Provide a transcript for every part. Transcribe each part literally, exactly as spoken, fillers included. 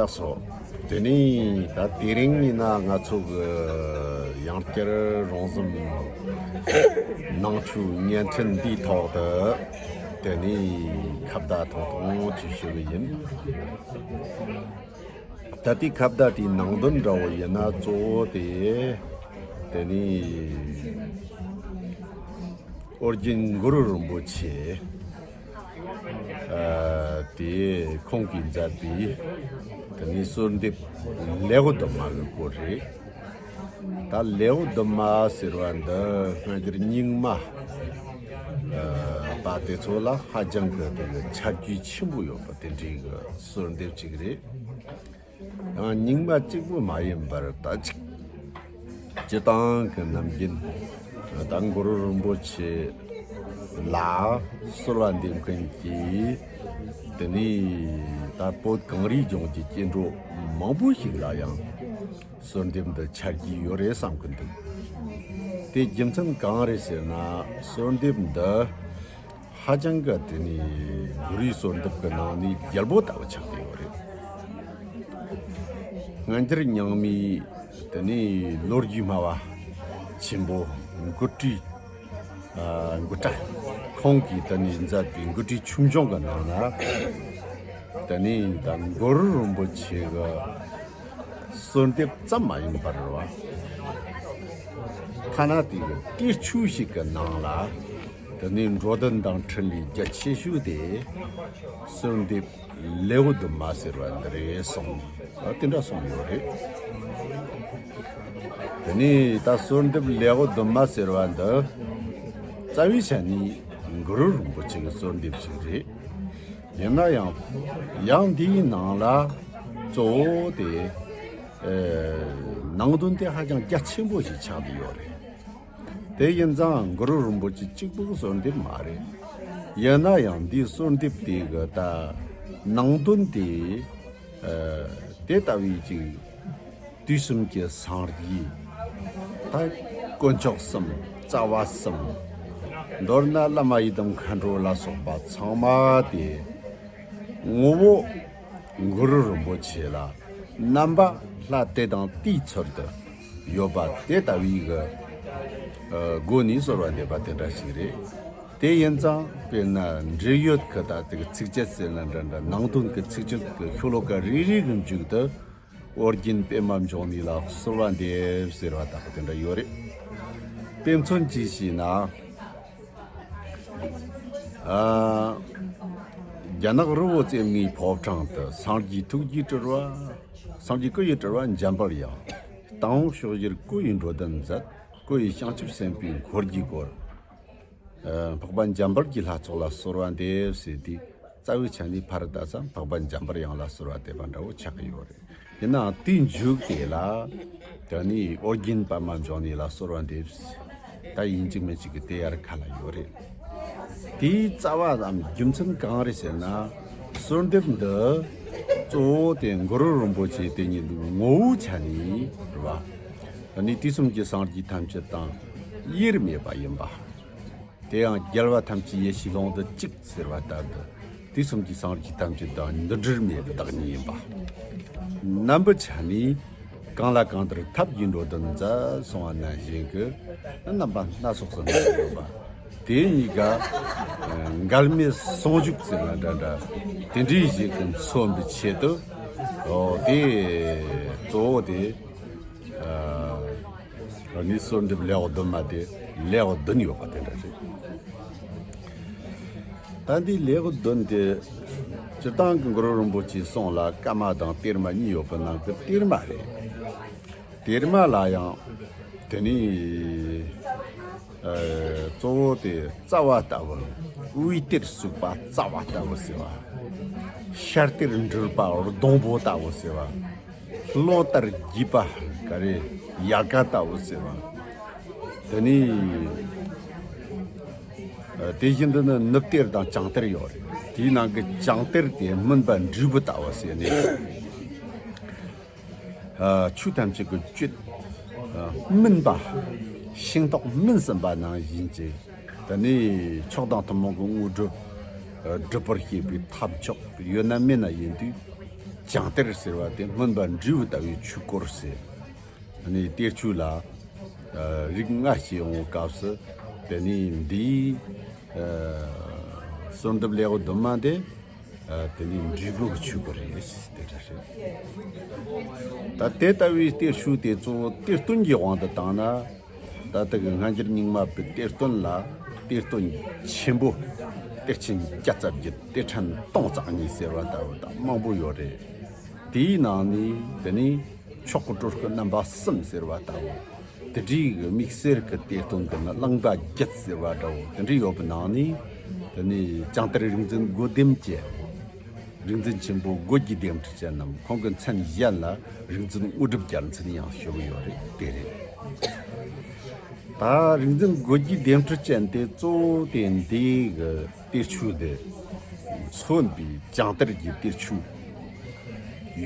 ལགས་སོ། དེ་ནས་ད་དེ་རིང་ཡིན་ན་ང་ཚོ་གི་ཡང་བསྐྱར་རོང་ཟོམ་ནང་ཆོས་བརྙན་འཕྲིན་འདིའི་ཐོག་ཏུ་དེ་ནས་ཁ་བརྡ་ཐུང་ཐུང་ཅིག་ཞུ་གི་ཡིན། ད་ལྟའི་ཁ་བརྡ་དེའི་ནང་དོན་འདྲ་བོ་ཡིན་ན་གཙོ་བོ་དེ་དེ་ནས་ཨོ་རྒྱན་གུ་རུ་རིན་པོ་ཆེ། ཨ། དེ་ཁོང་གིས་མཛད་པའི་དེ་ནས་གསོལ་འདེབས་ལེའུ་བདུན་མ་གི་སྐོར་རེད། ད་ལེའུ་བདུན་མ་ཟེར་བ་འདི་སྔ་འགྱུར་རྙིང་མ་ཨ་པ་དེ་ཚོ་ལ་ཧ་ཅང་གི་དེ་གི་ཆ་རྒྱུས་ཆེན་པོ་ཡོད་པ་དེ་འདྲའི་གི་གསོལ་འདེབས་ཅིག་རེད། ཡང་རྙིང་མ་གཅིག་པུ་མ་ཡིན་པར་ད་ཅིག་སྤྱིར་བཏང་གི་ནམ་རྒྱུན་ད་གུ་རུ་རིན་པོ་ཆེ་ལ་གསོལ་བ་འདེབས་མཁན་གྱི་དེ་ནས་ད་བོད་གངས་རིའི་ལྗོངས་ཀྱི་སྐྱེ་འགྲོ་མང་པོ་ཞིག་ལ་ཡང་གསོལ་འདེབས་འདི་ཆ་རྒྱུས་ཡོད་རེད་བསམ་གྱི་འདུག་དེ་རྒྱུ་མཚན་གང་རེད་ཟེར་ན། གསོལ་འདེབས་འདི་ཧ་ཅང་གི་དེ་ནས་གུ་རུའི་གསོལ་འདེབས་ཀྱི་ནང་ནས་རྒྱལ་པོ་ལྟ་བུ་ཆགས་བསྡད་ཡོད་རེད། སྔ་འགྱུར་རྙིང་མའི་དེ་ནས་ལོ་རྒྱུས་སྨྲ་བ་ཆེན་པོ་མགུར་བྲིས། ཨ། མགུར་སྐྲ་ཁོང་གིས་དེ་ནས་མཛད་པའི་མགུར་བྲིས་ཆོས་འབྱུང་གི་ནང་ན་དེ་ནས་ད་གུ་རུ་རིན་པོ་ཆེ་གི་གསོལ་འདེབས་ཙམ་མ་ཡིན་པར་རེད་བ། ཐ་ན་དེ་གི་དེའི་ཆོས་ཤིག་གི་ནང་ལ་དེ་ནས་འགྲོ་དོན་དང་འཕྲིན་ལས་རྒྱ་ཆེ་ཤོས་དེ་གསོལ་འདེབས་ལེའུ་བདུན་མ་ཟེར་བ་འདི་རེད་གསུངས། ཨ། དེ་འདྲ་གསུངས་ཡོད་རེད། དེ་ནས་ད་གསོལ་འདེབས་ལེའུ་བདུན་མ་ཟེར་བ་འདི་རྩ་བའི་ཆ་ནས་གུ་རུ་རིན་པོ་ཆེ་གི་གསོལ་འདེབས་ཤིག་རེད། ཡིན་ན་ཡང་ཡང་འདིའི་ནང་ལ་གཙོ་བོ་དེ་ཨ་ནང་དོན་དེ་ཧ་ཅང་རྒྱ་ཆེན་པོ་ཞིག་ཆགས་བསྡད་ཡོད་རེད། དེ་ཡིན་ཙང་གུ་རུ་རིན་པོ་ཆེ་གཅིག་པུ་གི་གསོལ་འདེབས་མ་རེད། ཡིན་ན་ཡང་འདིའི་གསོལ་འདེབས་དེ་གི་ད་ནང་དོན་དེ་ཨ་དེ་ལྟ་བུའི་ཅིག་དུས་གསུམ་གྱི་སངས་རྒྱས། ད་དཀོན་མཆོག་གསུམ། རྩ་བ་གསུམ། མདོར་ན་བླ་མ་ཡི་དམ་མཁའ་འགྲོ་ལ་སོགས་པ་ཚང་མ་དེ་ངོ་བོ་གུ་རུ་རིན་པོ་ཆེ་ལ་རྣམ་པ་ལྷ་དེ་དང་དེའི་ཚུལ་དུ་ཡོད་པ་དེ་ལྟ་བུའི་གི་ཨ་སྒོ་ནས་གསོལ་བ་འདེབས་པ་དེ་འདྲ་ཞིག་རེད། དེ་ཡིན་ཙང་དཔེར་ན་འབྲེལ་ཡོད་གི་ད་དེ་གི་ཚིགས་བཅད་ཟེར་ན་འདྲ་འདྲ། ནང་དོན་གི་ཚིགས་བཅད་གི་ཤོ་ལོ་ཀ་རེ་རེ་གི་མཇུག་ཏུ་ཨོ་རྒྱན་པདྨ་འབྱུང་གནས་ལ་གསོལ་བ་འདེབས་ཟེར་བ་ལྟ་བུ་དེ་འདྲ་ཡོད་རེད། དཔེ་མཚོན་གྱིས་བཤད་ན། ཨ། རྒྱ་ནག་རི་བོ་རྩེ་ལྔའི་ཕོ་བྲང་དུ། སངས་རྒྱས་ཐུགས་ཀྱི་སྤྲུལ་བ། སངས་རྒྱས་སྐུ་ཡི་སྤྲུལ་བ་འཇམ་དཔལ་དབྱངས། དང་པོ་ཕྱོགས་བཞིར་སྐུ་ཡི་འགྲོ་དོན་མཛད། སྐུ་ཡི་བྱང་ཆུབ་སེམས་དཔའི་འཁོར་གྱིས་བསྐོར། ཨ། འཕགས་པ་འཇམ་དཔལ་གྱི་ལྷ་ཚོགས་ལ་གསོལ་བ་འདེབས་ཟེར་དུས། རྩ་བའི་ཆ་ནས་ཕར་ལྟ་ཙང་འཕགས་པ་འཇམ་དཔལ་དབྱངས་ལ་གསོལ་བ་འདེབས་པ་འདྲ་བོ་ཆགས་ཀྱི་ཡོད་རེད། ཡིན་ནའང་དེའི་མཇུག་དེ་ལ་དེ་ནས་ཨོ་རྒྱན་པདྨ་འབྱུང་གནས་ལ་གསོལ་བ་འདེབས། ད་ཡིན་གཅིག་མིན་གཅིག་གི་དེ་ཡར་ཁ་ལ་ཡོད་རེད། དེའི་རྩ་བའམ་རྒྱུ་མཚན་གང་རེད་ཟེར་ན། གསོལ་འདེབས་འདི་གཙོ་བོ་དེ་གུ་རུ་རིན་པོ་ཆེ་དེ་ཉིད་ངོ་བོའི་ཆ་ནས་རེད་བ། དེ་ནས་དུས་གསུམ་གྱི་སངས་རྒྱས་ཐམས་ཅད་དང་དབྱེར་མེད་པ་ཡིན་པ། དེ་ཡང་རྒྱལ་བ་ཐམས་ཅད་ཡེ་ཤེས་ཀློང་དུ་གཅིག་ཟེར་བ་ལྟར་དུ། དུས་གསུམ་གྱི་སངས་རྒྱས་ཐམས་ཅད་དང་འདུ་འབྲལ་མེད་པའི་བདག་ཉིད་ཡིན་པ། རྣམ་པའི་ཆ་ནས་གང་ལ་གང་ལྟར་ཐབས་ཀྱིས་འགྲོ་དོན་མཛད་གསུངས་པ་ནང་བཞིན་གྱི་རྣམ་པ་སྣ་ཚོགས་སུ་གནས་ཡོད་པ། དེ་གཉིས་ཀ་འགལ་མེད་ཟུང་འཇུག་ཟེར་བ་འདྲ་འདྲ། དེ་འདྲའི་ཞིག་གི་མཚོན་པའི་ཆེད་དུ། ཨོ། དེ་གཙོ་བོ་དེ། ཨ་ནི་གསོལ་འདེབས་ལེའུ་བདུན་མ་དེ་ལེའུ་བདུན་ཡོད་པ་དེ་འདྲ་རེད། ད་འདི་ལེའུ་བདུན་དེ་སྤྱིར་བཏང་གི་གུ་རུ་རིན་པོ་ཆེའི་གསུང་ལ་བཀའ་མ་དང་གཏེར་མ་གཉིས་ཡོད་པའི་ནང་གི་གཏེར་མ་རེད། གཏེར་མ་ལ་ཡང་དེ་ནི་ཨ་གཙོ་བོ་དེ་རྩ་བ་ལྟ་བུ། དབུའི་གཏེར་ཟུག་པ་རྩ་བ་ལྟ་བུ་ཟེར་བ། ཤར་གཏེར་འགྲུལ་པ་སྡོང་པོ་ལྟ་བུ་ཟེར་བ། ལྷོ་ལྟར་རྒྱས་པ་ག་རེ་ཡལ་ག་ལྟ་བུ་ཟེར་བ། དེ་ནས་ཨ་དེ་བཞིན་དུ་ནི་ནུབ་གཏེར་དང་བྱང་གཏེར་ཡོད་རེད། དེའི་ནང་གི་བྱང་གཏེར་དེ་སྨིན་པ་འབྲས་བུ་ལྟ་བུ་ཟེར་ནས། ཨ་ཆོས་ཐམས་ཅད་ཀྱི་སྤྱོད་ཨ་སྨིན་པ། ཤིང་ཏོག་སྨིན་ཟིན་པ་ནང་བཞིན་གྱི། དེ་ནས་མཆོག་དང་ཐུན་མོང་གི་དངོས་གྲུབ་ཨ་སྒྲུབ་པར་བྱེད་པའི་ཐབས་མཆོག་ཡོད་ན་མེད་ན་ཡིན་དུས། ཅང་ཏེར་ཟེར་བ་དེ་སྨིན་པ་འབྲས་བུ་ལྟ་བུའི་ཆོས་སྐོར་ཟེར། ཨ་ནི་གཏེར་ཆོས་ལ་ཨ་རིགས་ལྔ་སྐྱེ་ཡོང་བའི་སྐབས་སུ་དེ་ནི་འདིའི་ཨ་གསོལ་འདེབས་ལེའུ་བདུན་མ་དེ་ཨ་དེ་ནི་འབྲས་བུ་གི་ཆོས་སྐོར་རེད། དེ་འདྲ་རེད། ད་དེ་ལྟ་བུའི་གཏེར་ཆོས་དེ་གཙོ་བོ་གཏེར་སྟོན་གྱི་དབང་དུ་བཏང་ན། ད་ལྟ་གི་སྔ་འགྱུར་རྙིང་མ་པའི་གཏེར་སྟོན་ལ་གཏེར་སྟོན་ཆེན་པོ་གཏེར་ཆེན་བརྒྱ་རྩ་བརྒྱད། གཏེར་ཕྲན་སྟོང་རྩ་གཉིས་ཟེར་བ་ལྟ་བུ་དང་མང་པོ་ཡོད་རེད། དེའི་ནང་ནས་དེ་ནི་མཆོག་གི་སྤྲུལ་སྐུ་རྣམ་པ་གསུམ་ཟེར་བ་ལྟ་བུ། དེ་འདྲའི་གི་དམིགས་བསལ་གྱི་གཏེར་སྟོན་གྱི་ནི་གླིང་པ་བརྒྱད་ཟེར་བ་འདྲ་བོ་དེ་འདྲའི་ཡོད་པའི་ནང་ནས་དེ་ནི་ཅང་ཏེར་རིག་འཛིན་སྒོ་ལྡེམ་ཅན། རིག་འཛིན་ཆེན་པོ་སྒོ་བརྒྱད་ལྡེམ་འཕྲུ་ཅན་ནམ། ཁོང་གི་མཚན་གཞན་ལ་རིག་འཛིན་དངོས་གྲུབ་རྒྱལ་མཚན་ཡང་ཞུ་གི་ཡོད་རེད། དེ་རེད། ད་རིག་འཛིན་སྒོ་བརྒྱད་ལྡེམ་འཕྲུ་ཅན་དེ་གཙོ་བོ་དེ་འདི་གི་གཏེར་ཆོས་དེ་མཚོན་པའི་ཅང་ཏེར་གྱི་གཏེར་ཆོས་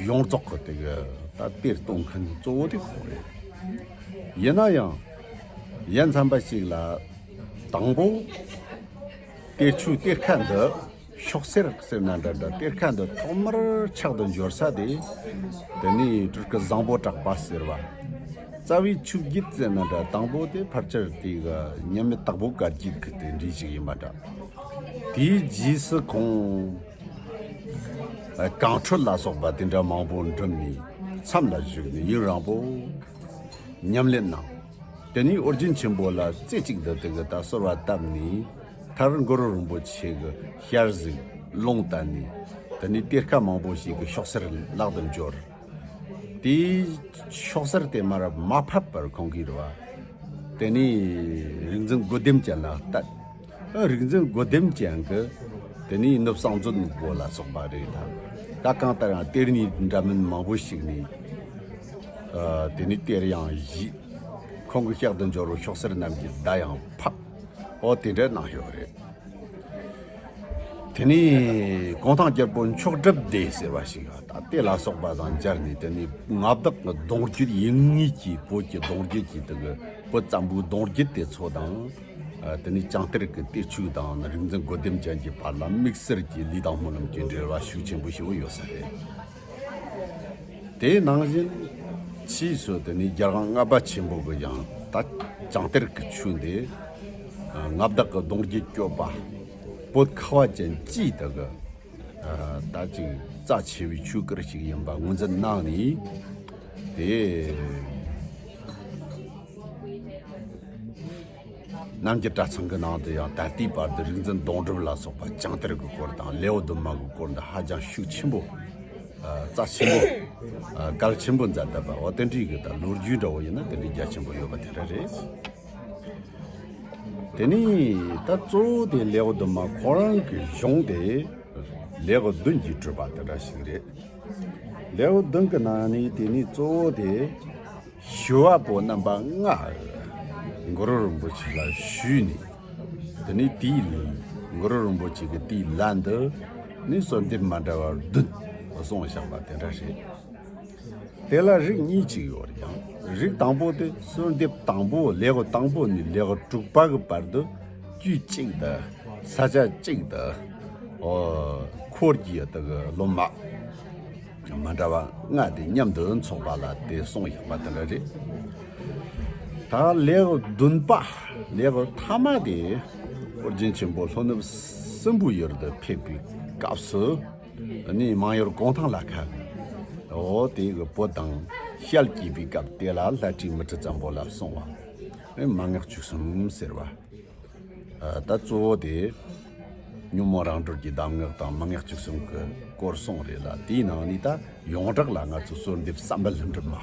ཡོངས་རྫོགས་ཀྱི་དེ་གི་ད་གཏེར་གཏོང་མཁན་གཙོ་བོ་དེ་ཁོང་རེད། ཡིན་ན་ཡང་ཡ་མཚན་པ་ཞིག་ལ་དང་པོ། གཏེར་ཆོས་གཏེར་ཁ་འདི་ཤོག་སེར་ཟེར་ན་འདྲ་འདྲ། གཏེར་ཁ་འདི་ཐོག་མར་ཆགས་ཏུ་འབྱོར་ས་དེ་དེ་ནི་སྤྲུལ་སྐུ་བཟང་པོ་གྲགས་པ་ཟེར་བ། རྩ་བའི་ཆོས་བརྒྱུད་ཟེར་ན་འདྲ། དང་པོ་དེ་ཕལ་ཆེར་དེ་གི་མཉམ་མེད་དྭགས་པོ་བཀའ་བརྒྱུད་ཀྱི་དེ་འདྲའི་ཞིག་ཡིན་པ་འདྲ། དེའི་རྗེས་སུ་ཁོང་གངས་ཁྲོད་ལ་སོགས་པ་དེ་འདྲ་མང་པོ་འགྲིམས་ནས་མཚམས་ལ་བཞུགས་ནས་ཡུན་རིང་པོ་ཉམས་ལེན་གནང་། དེ་ནས་ཨོ་རྒྱན་ཆེན་པོ་ལ་རྩེ་གཅིག་ཏུ་དེ་གི་ད་གསོལ་བ་བཏབ་ནས། མཐར་གུ་རུ་རིན་པོ་ཆེ་གི་ཞལ་གཟིགས་ལུང་བསྟན་ནས། དེ་ནས་གཏེར་ཁ་མང་པོ་ཞིག་གི་ཤོག་སེར་ལག་ཏུ་འབྱོར། དེའི་ཤོག་སེར་དེ་མར་མ་ཕབ་པར་ཁོང་གིས་རེད་བ། དེ་ནས་རིག་འཛིན་སྒོ་ལྡེམ་ཅན་ལ་གཏད། ཨ་རིག་འཛིན་སྒོ་ལྡེམ་ཅན་གྱིས་དེ་ནས་ནུབ་གསང་མཛོད་མགོ་ལ་སོགས་པ་རེད་ད། ད་གང་ལྟར་ཡང་གཏེར་ནས་འདྲ་མིན་མང་པོ་ཞིག་ནས་ཨ་དེ་ནས་གཏེར་ཡང་བཞེས། ཁོང་གི་ཞལ་དུ་འབྱོར་བའི་ཤོག་སེར་རྣམས་ཀྱི་བརྡ་ཡང་ཕབ། འོ་དེ་འདྲ་གནང་ཡོད་རེད། དེ་ནས་གུང་ཐང་རྒྱལ་པོ་མཆོག་སྒྲུབ་སྡེ་ཟེར་བ་ཞིག་ཡོད། ད་དེ་ལ་སོགས་པ་དང་སྦྱར་ནས་དེ་ནས་མངའ་བདག་གི་གདུང་རྒྱུད་ཡིན་ངེས་ཀྱི་བོད་ཀྱི་གདུང་རྒྱུད་ཀྱི་དེ་གི་བོད་བཙན་པོའི་གདུང་རྒྱུད་དེ་ཚོ་དང་། ཨ་དེ་ནས་ཅང་ཏེར་གྱི་གཏེར་ཆོས་དང་རིག་འཛིན་སྒོ་ལྡེམ་ཅན་གྱི་བར་ལ་དམིགས་བསལ་གྱི་ལུས་དང་སྨོན་ལམ་གྱི་འབྲེལ་བ་ཤུགས་ཆེན་པོ་ཞིག་ཡོད་ས་རེད། དེའི་ནང་བཞིན་ཕྱིས་སུ་དེ་ནས་རྒྱལ་དབང་ལྔ་པ་ཆེན་པོ་གི་ཡང་ད་ཅང་ཏེར་གྱི་ཆོས་འདི་མངའ་བདག་གི་གདུང་རྒྱུད་སྐྱོབ་པ་བོད་ཁ་བ་ཅན་སྤྱིའི་དག་གི་ད་ཅིག་རྩ་ཆེ་བའི་ཆོས་སྐོར་ཞིག་ཡིན་པ་ངོས་འཛིན་གནང་ནས། དེ་རྣམ་རྒྱལ་གྲྭ་ཚང་གི་ནང་དུ་ཡང་ད་ལྟའི་བར་དུ་རིག་འཛིན་སྡོང་གྲུབ་ལ་སོགས་པ་ཅང་ཏེར་གྱི་སྐོར་དང་ལེའུ་བདུན་མ་གི་སྐོར་འདི་ཧ་ཅང་ཤུགས་ཆེན་པོ། ཨ་རྩ་ཆེན་པོ། ཨ་གལ་ཆེན་པོ་མཛད་བསྡད་པ། འོ་དེ་འདྲའི་གི་ད་ལོ་རྒྱུས་འདྲ་བོ་ཡིན་ན་དེ་འདྲའི་རྒྱ་ཆེན་པོ་ཡོད་པ་དེ་འདྲ་རེད། དེ་ནས་ད་གཙོ་བོ་དེ་ལེའུ་བདུན་མ་ཁོ་རང་གི་གཞུང་དེ་ལེའུ་བདུན་གྱིས་གྲུབ་པ་དེ་འདྲ་ཞིག་རེད། ལེའུ་བདུན་གྱི་ནང་ནས་དེ་ནས་གཙོ་བོ་དེ། ཞི་བ་པོ་རྣམ་པ་ལྔ་གུ་རུ་རིན་པོ་ཆེ་ལ་ཞུས་ནས། དེ་ནས་དེའི་གུ་རུ་རིན་པོ་ཆེ་གི་དེའི་ལན་དུ་ནི་གསོལ་འདེབས་མ་འདྲ་བ་བདུན་གསུངས་བཞག་པ་དེ་འདྲ་རེད། དེ་ལ་རིགས་གཉིས་ཅིག་ཡོད་རེད་ཡང་། རིགས་དང་པོ་དེ་གསོལ་འདེབས་དང་པོ་ལེའུ་དང་པོ་ནས་ལེའུ་དྲུག་པ་གི་བར་དུ་དཀྱུས་གཅིག་དང་ས་ཆ་གཅིག་དང་། འོ་འཁོར་གྱི་དག་གི་སློབ་མ། མ་འདྲ་བ་ལྔ་དེ་མཉམ་དུ་འཚོགས་པ་ལ་དེ་གསུངས་བཞག་པ་དེ་འདྲ་རེད། ད་ལེའུ་བདུན་པ། ལེའུ་ཐ་མ་དེ་ཨོ་རྒྱན་ཆེན་པོ་ལྷོ་ནུབ་སྲིན་པོའི་ཡུལ་དུ་ཕེབས་པའི་སྐབས་སུ་ནི་མང་ཡུལ་གུང་ཐང་ལ་ཁ་གི་འོ་དེ་གི་བོད་དང་ཞལ་གྱེས་པའི་སྐབས་དེ་ལ་ལྷ་བྲིས་མི་ཁྲི་བཙན་པོ་ལ་གསུངས་པ་ནི་མན་ངག་བཅུ་གསུམ་ཟེར་བ། ད་གཙོ་བོ་དེ་ཉོན་མོངས་རང་གྲོལ་གྱི་གདམས་ངག་དང་མན་ངག་བཅུ་གསུམ་གྱི་སྐོར་གསུངས་རེད་ལ། དེའི་ནང་ནས་ད་ཡོངས་གྲགས་ལ་ང་ཚོ་གསོལ་འདེབས་བསམ་པ་ལྷུན་གྲུབ་མ་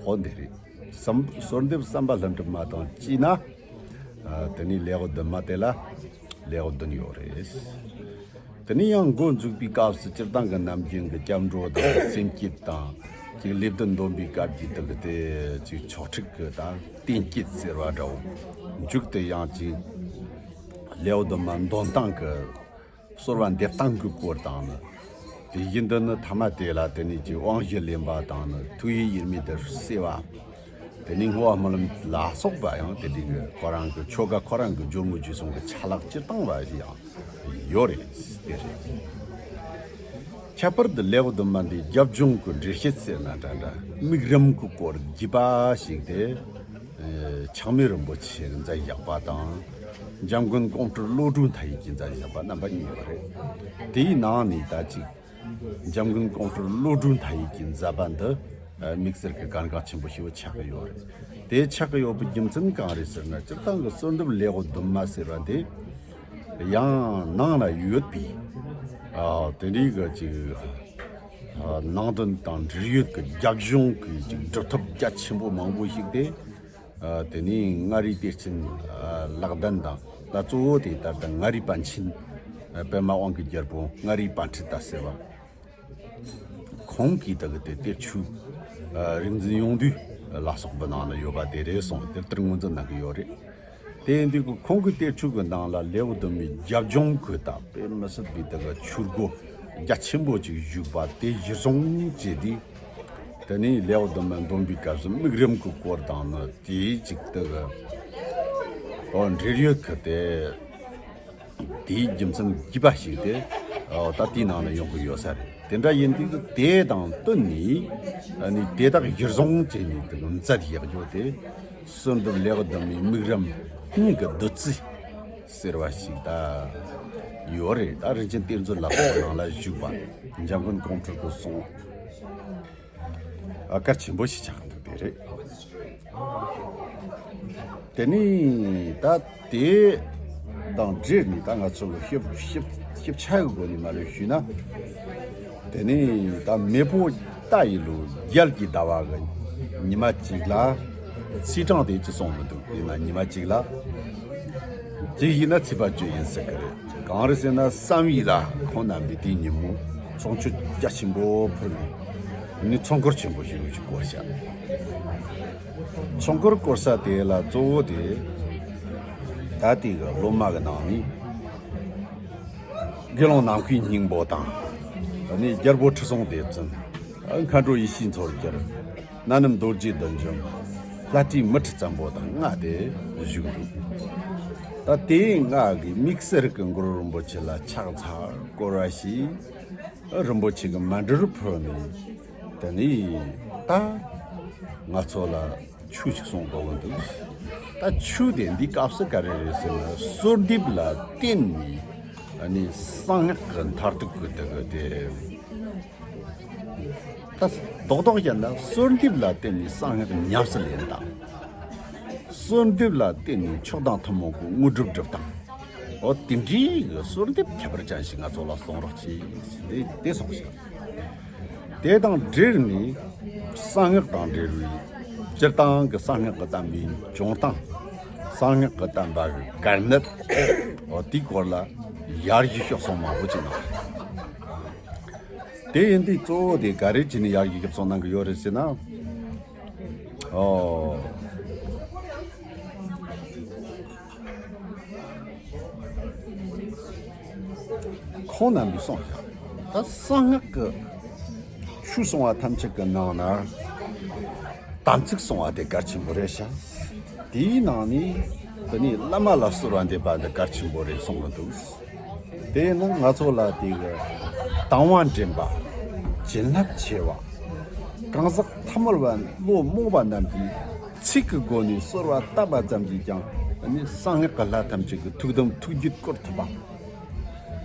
ཧོ་འདི་རེད། བསམ་གསོལ་འདེབས་བསམ་པ་ལྷུན་གྲུབ་མ་དང་བཅས་ན། དེ་ནས་ལེའུ་བདུན་མ་དེ་ལ་ལེའུ་བདུན་ཡོད་རེད། དེ་ནས་ཡང་འགོ་འཛུགས་པའི་སྐབས་སུ་སྤྱིར་བཏང་གི་ནམ་རྒྱུན་གྱི་སྐྱབས་འགྲོ་དང་སེམས་བསྐྱེད་དང་ཅིག་ལེའུ་བདུན་འདོན་པའི་སྐབས་ཀྱི་དག་གི་དེ་ཅིག་ཆོག་ཁྲིགས་ཀྱི་དང་། གཏན་སྐྱེད་ཟེར་བ་འདྲ་བོ། མཇུག་ཏུ་ཡང་ཅིག་ལེའུ་བདུན་མ་འདོན་སྟངས་ཀྱི་གསོལ་བ་འདེབས་སྟངས་ཀྱི་སྐོར་དང་ནི། དེ་བཞིན་དུ་ནི་ཐ་མ་དེ་ལ་དེ་ནས་ཀྱི་དབང་བཞི་ལེན་པ་དང་ནི་ཐུགས་ཡིད་དབྱེར་མེད་དུ་བསྲེ་བ། དེ་ནས་བསྔོ་བ་སྨོན་ལམ་ལ་སོགས་པ་ཡང་དེ་འདྲའི་གི་ཁོ་རང་གི་ཆོ་ག་ཁོ་རང་གི་སྦྱོར་དངོས་རྗེས་གསུམ་གྱི་ཆ་ལག་སྤྱིར་བཏང་བ་ཞིག་ཡང་ཡོད་རེད། དེ་རེད། ཁྱད་པར་དུ་ལེའུ་བདུན་མ་འདིའི་རྒྱབ་ལྗོངས་ཀྱི་འགྲེལ་བཤད་ཟེར་ན་འདྲ་འདྲ་དམིགས་རིམ་གྱི་སྐོར་བརྒྱུད་པ་ཞིག་སྟེ། ཨེ། ཆགས་མེད་རིན་པོ་ཆེས་མཛད་བཞག་པ་དང་། འཇམ་མགོན་ཀོང་སྤྲུལ་བློ་གྲོས་མཐའ་ཡས་ཀྱིས་མཛད་བཞག་པ་རྣམ་པ་གཉིས་ཡོད་རེད། དེའི་ནང་ནས་ད་ཅིག་འཇམ་མགོན་ཀོང་སྤྲུལ་བློ་གྲོས་མཐའ་ཡས་ཀྱིས་མཛད་པ་འདི་དམིགས་བསལ་གྱི་གལ་འགངས་ཆེན་པོ་ཞིག་ཆགས་ཀྱི་ཡོད་རེད། དེ་ཆགས་ཀྱི་ཡོད་པའི་རྒྱུ་མཚན་གང་རེད་ཟེར་ན། སྤྱིར་བཏང་གི་གསོལ་འདེབས་ལེའུ་བདུན་མ་ཟེར་བ་འདི་ཡང་ནང་ལ་ཡོད་པའི། ཨ། དེ་འདྲའི་གི་ཅིག་ཨ། ནང་དོན་དང་འབྲེལ་ཡོད་ཀྱི་རྒྱབ་ལྗོངས་ཀྱི་ཅིག་སྒྲུབ་ཐབས་རྒྱ་ཆེན་པོ་མང་པོ་ཞིག་སྟེ། ཨ། དེ་ནས་མངའ་རིས་གཏེར་ཆེན། ཨ། ལག་ལྡན་དང་། ད་གཙོ་བོ་དེ་ལྟར་དུ་མངའ་རིས་པཎ་ཆེན། ཨ། པདྨ་དབང་གི་རྒྱལ་པོ་མངའ་རིས་པཎྜི་ཏ་ཟེར་བ། ཁོང་གིས་ད་གི་དེ་གཏེར་ཆོས། ཨ། རིག་འཛིན་ཡོངས་འདུས་ལ་སོགས་པའི་ནང་ན་ཡོད་པ་དེ་རེད་གསུངས། དེ་ལྟར་ངོས་འཛིན་གནང་གི་ཡོད་རེད། དེ་ཡིན་དུས་ཁོང་གི་གཏེར་ཆོས་ཀྱི་ནང་ལ་ལེའུ་བདུན་མའི་རྒྱབ་ལྗོངས་ཀྱི་ད་དཔེ་མི་སྲིད་པའི་ད་གི་ཆོས་སྒོ་རྒྱ་ཆེན་པོ་ཅིག་བཞུགས་པ་དེ་གཞིར་བཟུང་བྱས་ཏེ། དེ་ནས་ལེའུ་བདུན་མ་འདོན་པའི་སྐབས་སུ་དམིགས་རིམ་གྱི་སྐོར་དང་ནི་དེའི་ཅིག་ད་གི། ཨོ། འབྲེལ་ཡོད་ཀྱི་དེ། དེའི་རྒྱུ་མཚན་བརྒྱུད་པ་ཞིག་སྟེ། ཨོ། ད་དེའི་ནང་ལ་ཡོང་གི་ཡོད་ས་རེད། དེ་འདྲ་ཡིན་དུས་དེ་དང་བསྟུན་ནས། ཨ་ནི་དེ་དག་གཞིར་བཟུང་བྱས་ནས་དེ་མཛད་ཡག་རྒྱུ་དེ། གསོལ་འདེབས་ལེའུ་བདུན་མའི་དམིགས་རིམ་གཉིས་ཀྱི་བདུད་རྩི་ཟེར་བ་ཞིག་ད་ཡོད་རེད། ད་རིན་ཆེན་གཏེར་མཛོད་ལ་ཁོག་ནང་ལ་བཞུགས་པ་འཇམ་མགོན་ཀོང་སྤྲུལ་གྱི་གསུང་། ཨ། གལ་ཆེན་པོ་ཞིག་ཆགས་འདུག་དེ་རེད། དེ་ནས་ད་དེ་དང་འབྲེལ་ནས་ད་ང་ཚོ་ལ་ཞིབ་ཞིབ་ཞིབ་ཆ་གི་སྒོ་ནས་མ་ལོས་ཞུས་ན། དེ་ནས་ད་མེ་ཕོ་རྟ་ཡི་ལོ་རྒྱལ་གྱི་ཟླ་བ་གི་ཉི་མ་གཅིག་ལ། ཚེས་གྲངས་དེ་ཅི་སོང་མི་འདུག་ཡིན་ན་ཉི་མ་གཅིག་ལ། གཅིག་ཡིན་ན་ཚེས་པ་བཅུ་ཡིན་ཟེར་གི་རེད། གང་རེད་ཟེར་ན་བསམ་ཡས་ལ་ཁོང་རྣམ་པས་དེའི་ཉིན་མོ་ཚོང་མཆོད་རྒྱ་ཆེན་པོ་ཕུལ་ནས། ནི་ཚོགས་འཁོར་ཆེན་པོ་ཞིག་ཞིག་བསྐོར་བཞག་ཚོགས་འཁོར་བསྐོར་ས་དེ་ལ་གཙོ་བོ་དེ་ད་ལྟའི་གི་སློབ་མ་གི་ནང་ནས་དགེ་སློང་ནམ་མཁའི་སྙིང་པོ་དང་། ནི་རྒྱལ་པོ་ཁྲི་སྲོང་ལྡེ་བཙན། མཁའ་འགྲོ་ཡེ་ཤེས་མཚོ་རྒྱལ། གནའ་ནིམ་རྡོ་རྗེ་བདུད་འཇོམས། ལྷ་སྲས་མུ་ཁྲི་བཙན་པོ་དང་ལྔ་དེ་བཞུགས་འདུག་ད་དེའི་ལྔ་གིས་དམིགས་བསལ་གྱི་གུ་རུ་རིན་པོ་ཆེ་ལ་ཕྱག་འཚལ་བསྐོར་བ་ཞིག་རིན་པོ་ཆེ་གིས་མཎྜལ་ཕུལ་ནས། དེ་ནས་ད་ང་ཚོ་ལ་ཆོས་ཤིག་གསུང་དགོས་ཀྱི་འདུག་ད་ཆོས་དེ་འདི་སྐབས་སུ་ག་རེ་རེད་ཟེར་ན། གསོལ་འདེབས་ལ་བརྟེན་ནས་ཨ་ནི་གསང་སྔགས་ཀྱི་མཐར་ཐུག་གི་དེ་གི་དེ། ད་རྡོག་རྡོག་བཤད་ན་གསོལ་འདེབས་ལ་བརྟེན་ནས་གསང་སྔགས་ཉམས་སུ་ལེན་སྟངས། གསོལ་འདེབས་ལ་བརྟེན་ནས་མཆོག་དང་ཐུན་མོང་གི་དངོས་གྲུབ་སྒྲུབ་སྟངས། འོ། དེ་འདྲའི་གི་གསོལ་འདེབས་ཁྱད་པར་ཅན་ཞིག་ང་ཚོ་ལ་གསུང་རོགས་གྱིས། དེ་དེ་སོང་ཞིག་དེ་དང་འབྲེལ་ནས་གསང་སྔགས་དང་འབྲེལ་བའི་སྤྱིར་བཏང་གི་གསང་སྔགས་ཀྱི་བསྟན་པའི་བྱུང་སྟངས། གསང་སྔགས་ཀྱི་བསྟན་པ་གི་གལ་གནད། འོ། དེའི་སྐོར་ལ་ཡར་ཞུ་ཤོག་གསུང་མང་པོ་ཅིག་གནང་། དེ་ཡིན་དུས་གཙོ་བོ་དེ་ག་རེ་བྱས་ནས་ཡར་ཞུ་ཤོག་གསུང་གནང་གི་ཡོད་རེད་ཟེར་ན། ཨོ། ཁོང་རྣམ་པས་གསུངས་ཤག་ད་གསང་སྔགས་ཀྱི་ཆོས་གསུང་བ་ཐམས་ཅད་ཀྱི་ནང་ན་དམ་ཚིག་གསུང་བ་དེ་གལ་ཆེན་པོ་རེད་ཤག་དེའི་ནང་ནས་དེ་ནས་བླ་མ་ལ་གསོལ་བ་འདེབས་པ་འདི་གལ་ཆེན་པོ་རེད་གསུངས་གི་འདུག་དེས་ན་ང་ཚོ་ལ་དེ་གི་དང་བ་འདྲེན་པ། བྱིན་རླབས་ཆེ་བ། གང་ཟག་ཐ་མལ་བ་བློ་རྨོངས་པ་རྣམས་ཀྱིས་ཚིག་གི་སྒོ་ནས་གསོལ་བ་བཏབ་པ་ཙམ་གྱིས་ཀྱང་ནི་གསང་སྔགས་ཀྱི་ལྷ་ཐམས་ཅད་ཀྱི་ཐུགས་དམ་ཐུགས་རྒྱུད་བསྐོར་ཐུབ་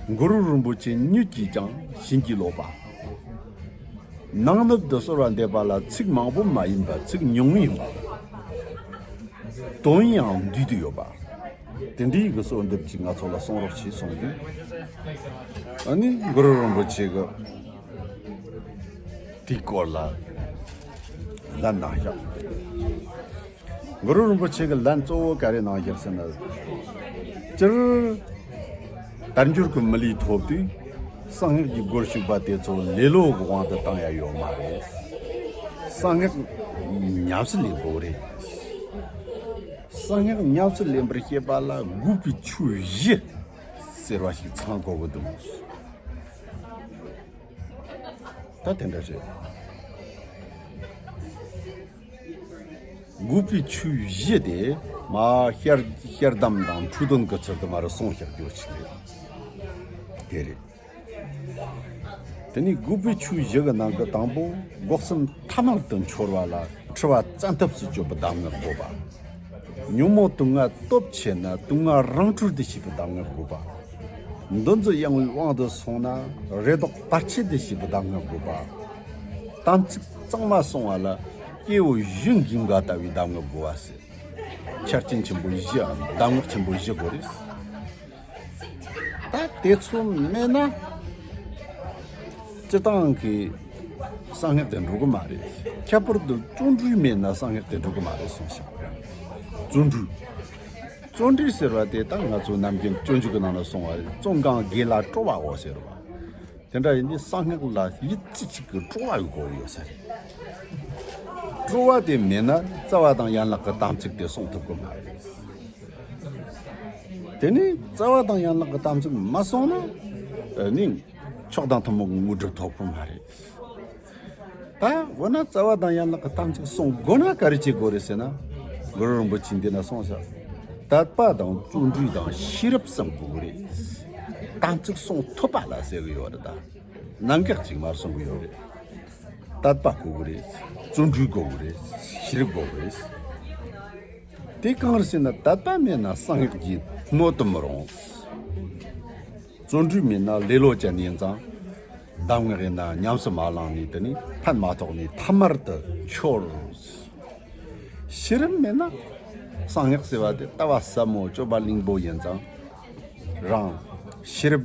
པ། གུ་རུ་རིན་པོ་ཆེ་ཉིད་ཀྱིས་ཀྱང་བྱིན་གྱིས་རློབ་པ། ནང་ནུབ་ཏུ་གསོལ་བ་འདེབས་པ་ལ་ཚིག་མང་པོ་མ་ཡིན་པ། ཚིག་ཉུང་ངུ་ཡིན་པ། དོན་ཡང་འདུས་ཏེ་ཡོད་པ། དེ་འདྲའི་གི་གསོལ་འདེབས་ཅིག་ང་ཚོ་ལ་གསུང་རོགས་བྱེད་གསུངས་དུས། ཨ་ནི་གུ་རུ་རིན་པོ་ཆེ་གི་དེའི་སྐོར་ལ་ལན་གནང་ཤག་གུ་རུ་རིན་པོ་ཆེ་གི་ལན་གཙོ་བོ་ག་རེ་གནང་ཤག་ཟེར་ན། སྤྱིར་དལ་འབྱོར་གྱི་མི་ལུས་ཐོབ་དུས་གསང་སྔགས་ཀྱི་སྒོར་ཞུགས་པ་དེ་ཚོ་ལེ་ལོ་གི་དབང་དུ་བཏང་ཡ་ཡོད་མ་རེད། གསང་སྔགས་ཉམས་སུ་ལེན་དགོས་རེད། གསང་སྔགས་ཉམས་སུ་ལེན་པར་བྱེད་པ་ལ་དགོས་པའི་ཆོས་བཞི་ཟེར་བ་ཞིག་ཚང་དགོས་ཀྱི་འདུག་ད་དེ་འདྲ་རེད། དགོས་པའི་ཆོས་བཞི་དེ་མ་ཤར་ཤར་གདམས་དང་འཁྲུལ་དོན་གྱི་ཚུལ་དུ་མར་གསུངས་བཞག་རྒྱུ་ཞིག་རེད། དེ་རེད། དེ་ནས་དགོས་པའི་ཆོས་བཞི་གི་ནང་གི་དང་པོ། འགོག་སེམས་ཐ་མལ་དུ་འཆོར་བ་ལ་འཁྲུལ་བ་བཙན་ཐབས་སུ་གཅོད་པའི་གདམས་ངག་དགོས་པ། ཉོན་མོངས་དུག་ལྔ་སྟོབས་ཆེ་ན་དུག་ལྔ་རང་གྲོལ་དུ་བྱེད་པའི་གདམས་ངག་དགོས་པ། འདུ་འཛི་གཡེང་བའི་དབང་དུ་སོང་ན་རེ་དོགས་བར་ཆད་དུ་བྱེད་པའི་གདམས་ངག་དགོས་པ། དམ་ཚིག་གཙང་མ་སྲུང་བ་ལ་སྐྱེ་བོ་བཞི་འགེམས་དགའ་ལྟ་བུའི་གདམས་ངག་དགོས་པ་ཟེར། ཆ་རྐྱེན་ཆེན་པོ་བཞི་འམ་གདམས་ངག་ཆེན་པོ་བཞི་དགོས་རེད། ད་དེ་ཚོ་མེད་ན་སྤྱིར་བཏང་གི་གསང་སྔགས་དེ་འགྲོ་གི་མ་རེད། ཁྱད་པར་དུ་བརྩོན་འགྲུས་མེད་ན་གསང་སྔགས་དེ་འགྲོ་གི་མ་རེད་གསུངས་ཤིང་། བརྩོན་འགྲུས། བརྩོན་འགྲུས་ཟེར་བ་དེ་ད་ང་ཚོ་ནམ་རྒྱུན་སྤྱོད་འཇུག་གི་ནང་ན་གསུངས་པ་རེད། བརྩོན་གང་དགེ་ལ་སྤྲོ་བའོ་ཟེར་བ། དེ་འདྲ་ཡིན་དུས་གསང་སྔགས་ལ་ཡུད་ཙམ་ཅིག་གི་སྤྲོ་བ་ཡོད་དགོས་ཡོད་ས་རེད། སྤྲོ་བ་དེ་མེད་ན་རྩ་བ་དང་ཡན་ལག་གི་དམ་ཚིག་དེ་སྲུང་ཐུབ་ཀྱི་མ་རེད། དེ་ནས་རྩ་བ་དང་ཡན་ལག་གི་དམ་ཚིག་མ་སྲུང་ན་ནི་མཆོག་དང་ཐུན་མོང་གི་དངོས་གྲུབ་ཐོབ་ཀྱི་མ་རེད། ད་འོ་ན་རྩ་བ་དང་ཡན་ལག་གི་དམ་ཚིག་སྲུང་དགོས་ན་ག་རེ་བྱེད་དགོས་རེད་ཟེར་ན། གུ་རུ་རིན་པོ་ཆེས་འདི་ན་གསུངས་ཤག་དད་པ་དང་བརྩོན་འགྲུས་དང་ཤེས་རབ་གསུམ་དགོས་ཀྱི་རེད། དམ་ཚིག་སྲུང་ཐུབ་པ་ལ་ཟེར་གྱི་ཡོད་རེད། ད་གནད་འགག་ཅིག་མར་གསུང་གི་ཡོད་རེད། དད་པ་དགོས་ཀྱི་རེད། བརྩོན་འགྲུས་དགོས་ཀྱི་རེད། ཤེས་རབ་དགོས་ཀྱི་རེད། དེ་གང་རེད་ཟེར་ན་དད་པ་མེད་ན་གསང་སྔགས་ཀྱི་སྣོད་དུ་མི་རུང་། བརྩོན་འགྲུས་མེད་ན་ལེ་ལོ་ཅན་ཡིན་ཙང་། གདམས་ངག་ཡིན་ན་ཉམས་སུ་མ་བླངས་ནས་དེ་ནས་ཕན་མ་ཐོགས་ནས་ཐ་མལ་དུ་འཆོར། ཤེས་རབ་མེད་ན་གསང་སྔགས་ཟེར་བ་དེ་ལྟ་བ་ཟབ་མོ་སྤྱོད་པ་བླུན་པོ་ཡིན་ཙང་། རང་ཤེས་རབ་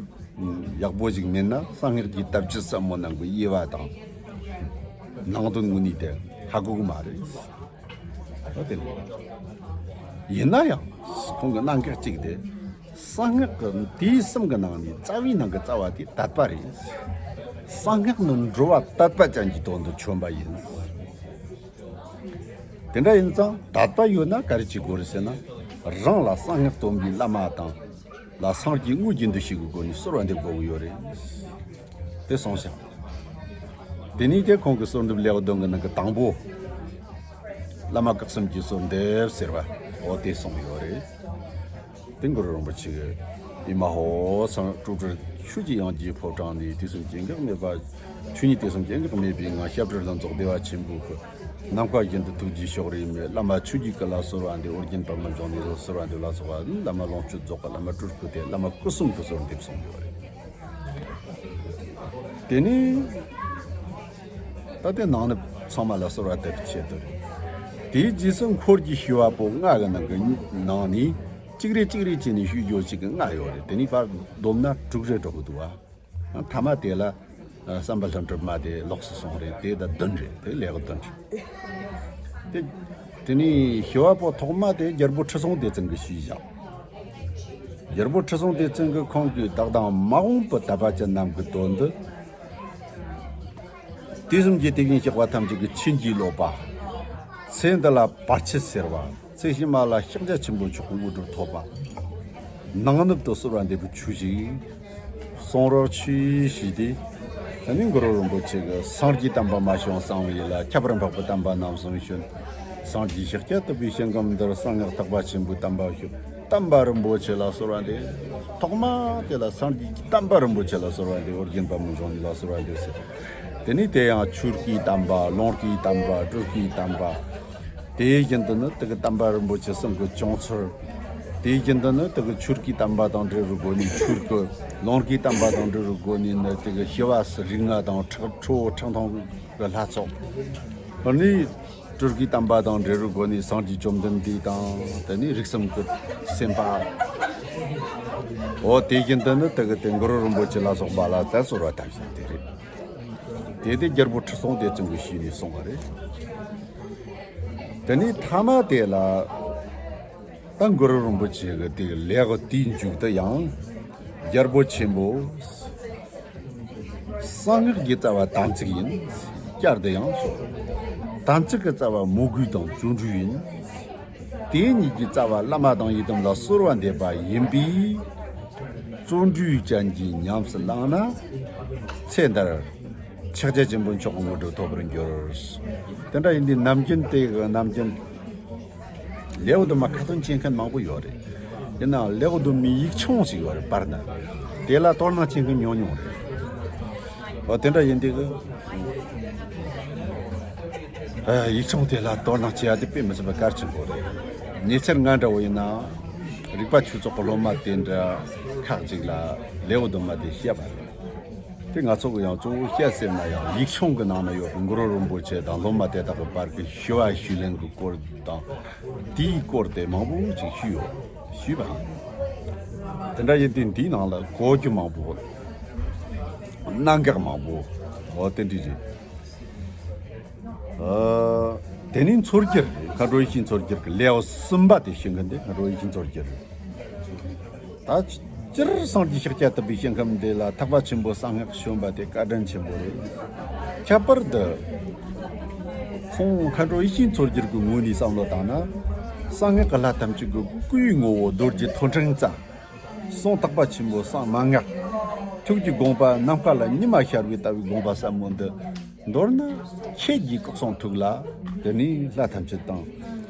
ཡག་པོ་ཞིག་མེད་ན་གསང་སྔགས་ཀྱི་དཔེ་བརྗོད་ཟབ་མོ་རྣམས་ཀྱི་དབྱེ་བ་དང་། ནང་དོན་དངོས་གནས་དེ་ཧ་གོ་གི་མ་རེད། ཨོ་དེ་ནི་ཡིན་ན་ཡང་ཁོང་གི་གནད་འགག་ཅིག་དེ། གསང་སྔགས་ཀྱི་དེའི་གསུམ་གྱི་ནང་ནས་རྩ་བའི་ནང་གི་རྩ་བ་དེ་དད་པ་རེད། གསང་སྔགས་ནི་འགྲོ་བ་དད་པ་ཅན་གྱི་དོན་དུ་བྱོན་པ་ཡིན། དེ་འདྲ་ཡིན་ཙང་དད་པ་ཡོད་ན་ག་རེ་བྱེད་དགོས་རེད་ཟེར་ན། རང་ལ་གསང་སྔགས་སྟོན་པའི་བླ་མ་དང་། ལ་སངས་རྒྱས་དངོས་ཀྱི་འདུ་ཤེས་ཀྱི་སྒོ་ནས་གསོལ་བ་འདེབས་དགོས་ཀྱི་ཡོད་རེད། དེ་གསུངས་ཤིང་། དེ་ནས་དེ་ཁོང་གི་གསོལ་འདེབས་ལེའུ་བདུན་གྱི་ནང་གི་དང་པོ། བླ་མ་སྐུ་གསུམ་གྱི་གསོལ་འདེབས་ཟེར་བ། འོ་དེ་གསུངས་ཡོད་རེད། དེ་གུ་རུ་རིན་པོ་ཆེ་གིས། ཨེ་མ་ཧོ། སངས་སྤྲོས་བྲལ་ཆོས་ཀྱི་དབྱིངས་ཀྱི་ཕོ་བྲང་ནས། དུས་གསུམ་སྐྱེ་འགག་མེད་པ། ཆོས་ཉིད་དུས་གསུམ་སྐྱེ་འགག་མེད་པའི་ངང་། སྐྱབས་བྲལ་ལྷུན་རྫོགས་བདེ་བ་ཆེན་པོའི་སྐུ། ནམ་མཁའ་བཞིན་དུ་ཐུགས་རྗེའི་ཕྱོགས་རིས་མེད། བླ་མ་ཆོས་ཀྱི་སྐུ་ལ་གསོལ་བ་འདེབས། ཨོ་རྒྱན་པདྨ་འབྱུང་གནས་ལ་གསོལ་བ་འདེབས་ལ་སོགས་པ། བླ་མ་ལོངས་སྤྱོད་རྫོགས་སྐུ། བླ་མ་སྤྲུལ་སྐུ་སྟེ། བླ་མ་སྐུ་གསུམ་གྱི་གསོལ་འདེབས་གསུངས་ཡོད་རེད། དེ་ནས་ད་ལྟའི་ནང་ནི་ཚང་མ་ལ་གསོལ་བ་འདེབས་ཆེད་དུ་རེད། དེའི་རྗེས་སུ་འཁོར་གྱི་ཞི་བ་པོ་ལྔ་གི་ནང་གི་ནང་ནས་གཅིག་རེ་གཅིག་རེ་བྱས་ནས་ཞུས་རྒྱུ་ཞིག་གི་ལྔ་ཡོད་རེད། དེ་ནས་ཕར་བསྡོམས་ན་དྲུག་རེ་འགྲོ་གི་འདུག་བ། ཐ་མ་དེ་ལ་བསམ་པ་ལྷུན་གྲུབ་མ་དེ་ལོགས་སུ་སོང་རེད། དེ་ད་བདུན་རེད། དེ་ལེའུ་བདུན་རེད། དེ་དེ་ནས་ཞི་བ་པོ་ཐོག་མ་དེ་རྒྱལ་པོ་ཁྲི་སྲོང་ལྡེ་བཙན་གྱིས་ཞུས་བཞག་རྒྱལ་པོ་ཁྲི་སྲོང་ལྡེ་བཙན་གྱིས་ཁོང་གིས་བདག་དང་མ་འོངས་པའི་དད་པ་ཅན་རྣམས་ཀྱི་དོན་དུ། དུས་གསུམ་གྱི་དེ་བཞིན་གཤེགས་པ་ཐམས་ཅད་ཀྱི་བྱིན་གྱིས་རློབ་པ། ཚེ་འདི་ལ་བར་ཆད་སེལ་བ། ཚེ་ཕྱི་མ་ལ་ཕྱག་རྒྱ་ཆེན་པོ་མཆོག་གི་དངོས་གྲུབ་ཐོབ་པ། ནང་ནུབ་ཏུ་གསོལ་བ་འདེབས་པའི་ཆོས་ཤིག་གསུང་རོགས་ཞུ་ཞུས་ཏེ། ད་ནི་གུ་རུ་རིན་པོ་ཆེ་གིས། སངས་རྒྱས་བསྟན་པ་མ་བྱོན་གསང་བའི་ལ། ཁྱད་པར་འཕགས་པའི་བསྟན་པ་རྣམ་གསུམ་བྱོན། སངས་རྒྱས་ཤཱཀྱ་ཐུབ་པའི་ཞིང་ཁམས་འདིར། གསང་སྔགས་ཐེག་པ་ཆེན་པོའི་བསྟན་པ་ཞུ། བསྟན་པ་རིན་པོ་ཆེ་ལ་གསོལ་བ་འདེབས། ཐོག་མ་དེ་ལ་སངས་རྒྱས་ཀྱི་བསྟན་པ་རིན་པོ་ཆེ་ལ་གསོལ་བ་འདེབས། ཨོ་རྒྱན་པདྨ་འབྱུང་གནས་ལ་གསོལ་བ་འདེབས་ཟེར། དེ་ནས་དེ་ཡང་ཆོས་སྐུའི་བསྟན་པ། ལོངས་སྐུའི་བསྟན་པ། སྤྲུལ་སྐུའི་བསྟན་པ། དེ་བཞིན་དུ་ནི་དེ་གི་བསྟན་པ་རིན་པོ་ཆེ་གསུམ་གྱི་བྱུང་ཚུལ། དེ་བཞིན་དུ་ནི་དེ་གི་ཆོས་སྐུའི་བསྟན་པ་དང་འབྲེལ་བའི་སྒོ་ནས་ཆོས་སྐུ། ལོངས་སྐུའི་བསྟན་པ་དང་འབྲེལ་བའི་སྒོ་ནས་ནི་དེ་གི་ཞི་བ་སི་རིགས་ལྔ་དང་ཁྲག་ཁྲོ་བོ་ཁྲག་འཐུང་གི་ལྷ་ཚོགས། ཨ་ནི། སྤྲུལ་སྐུའི་བསྟན་པ་དང་འབྲེལ་བའི་སྒོ་ནས་སངས་རྒྱས་བཅོམ་ལྡན་འདས་དང་། དེ་ནས་རིགས་གསུམ་གྱི་སེམས་དཔའ། འོ་དེ་བཞིན་དུ་ནི་དེ་གི་དེ་གུ་རུ་རིན་པོ་ཆེ་ལ་སོགས་པ་ལ་བསྟན་གསོལ་བ་བཏབ་བཞག་དེ་རེད། དེ་དེ་རྒྱལ་པོ་ཁྲི་སྲོང་ལྡེ་བཙན་གྱིས་ཞུས་ནས་གསུངས་པ་རེད། དེ་ནས་ཐ་མ་དེ་ལ། ད་གུ་རུ་རིན་པོ་ཆེ་གི་དེ་ལེའུ་དེའི་མཇུག་ཏུ་ཡང་། རྒྱལ་པོ་ཆེན་པོ། གསང་སྔགས་ཀྱི་རྩ་བ་དམ་ཚིག་ཡིན། བསྐྱར་དུ་ཡང་གསུངས། དམ་ཚིག་གི་རྩ་བ་མོས་གུས་དང་བརྩོན་འགྲུས་ཡིན། དེ་གཉིས་ཀྱི་རྩ་བ་བླ་མ་དང་ཡི་དམ་ལ་གསོལ་བ་འདེབས་པ་ཡིན་པས། བརྩོན་འགྲུས་ཅན་གྱིས་ཉམས་སུ་བླངས་ན། ཚེ་འདིར་ཕྱག་རྒྱ་ཆེན་པོ་མཆོག་གི་དངོས་གྲུབ་ཐོབ་པར་འགྱུར། དེ་འདྲ་ཡིན་དུས་ནམ་རྒྱུན་དེ་གི་ནམ་རྒྱུན། ལེའུ་བདུན་མ་ཁ་ཏོན་བྱེད་མཁན་མང་པོ་ཡོད་རེད། ཡིན་ནའང་ལེའུ་བདུན་མའི་ཡིག་ཆུང་ཞིག་ཡོད་རེད་པར་ན། དེ་ལ་དོ་སྣང་བྱེད་མཁན་ཉུང་ཉུང་རེད། ཨོ་དེ་འདྲ་ཡིན་དུས་ཨ་ཡིག་ཆུང་དེ་ལ་དོ་སྣང་བྱེད་ཡ་དེ་དཔེ་མི་སྲིད་པ་གལ་ཆེན་པོ་རེད། ཉེ་ཆར་ང་འདྲ་བོ་ཡིན་ན་རིག་པ་ཆོས་ཚོགས་ཀྱི་སློབ་མ་དེ་འདྲ་ཁག་ཅིག་ལ་ལེའུ་བདུན་མ་དེ་བཤད་པ་རེད། དེ་ང་ཚོ་གི་ཡང་གཙོ་བོ་བཤད་ཟེར་ན་ཡང་ཡིག་ཆུང་གི་ནང་ན་ཡོད་པའི་གུ་རུ་རིན་པོ་ཆེ་དང་སློབ་མ་དེ་དག་གི་བར་གྱི་ཞི་བ་ཞི་ལྷན་གྱི་སྐོར་དང་དེའི་སྐོར་དེ་མང་པོ་ཅིག་ཞུས་ཡོད། ཞུས་པ་ཡིན། དེ་འདྲ་ཡིན་དུས་འདིའི་ནང་ལ་གོ་རྒྱུ་མང་པོ། གནད་འགག་མང་པོ། འོ་དེ་འདྲ་རེད། ཨ། དེ་ནས་མཚོ་རྒྱལ་རེད། མཁའ་འགྲོ་ཡེ་ཤེས་མཚོ་རྒྱལ་གྱི་ལེའུ་གསུམ་པ་དེ་ཤེས་མཁན་དེ་མཁའ་འགྲོ་ཡེ་ཤེས་མཚོ་རྒྱལ་རེད། ད་སྤྱིར་སངས་རྒྱས་ཤཱཀྱ་ཐུབ་པའི་ཞིང་ཁམས་འདི་ལ་ཐེག་པ་ཆེན་པོའི་གསང་སྔགས་བྱོན་པ་དེ་བཀའ་དྲིན་ཆེན་པོ་རེད། ཁྱད་པར་དུ་ཁོང་མཁའ་འགྲོ་ཡེ་ཤེས་མཚོ་རྒྱལ་གྱི་ངོས་ནས་བསམ་བློ་བཏང་ན། གསང་སྔགས་ཀྱི་ལྷ་ཐམས་ཅད་ཀྱི་སྐུའི་ངོ་བོ་རྡོ་རྗེ་ཐོད་ཕྲེང་རྩལ། གསུང་དག་པ་ཆེན་པོ་གསང་མན་ངག། ཐུགས་ཀྱི་དགོངས་པ་ནམ་མཁའ་ལ་ཉི་མ་ཤར་བའི་ལྟ་བུའི་དགོངས་པ་ཟབ་མོ་འདི། མདོར་ན་ཁྱེད་ཀྱི་སྐུ་གསུང་ཐུགས་ལ་དེ་ནས་ལྷ་ཐམས་ཅད་དང་།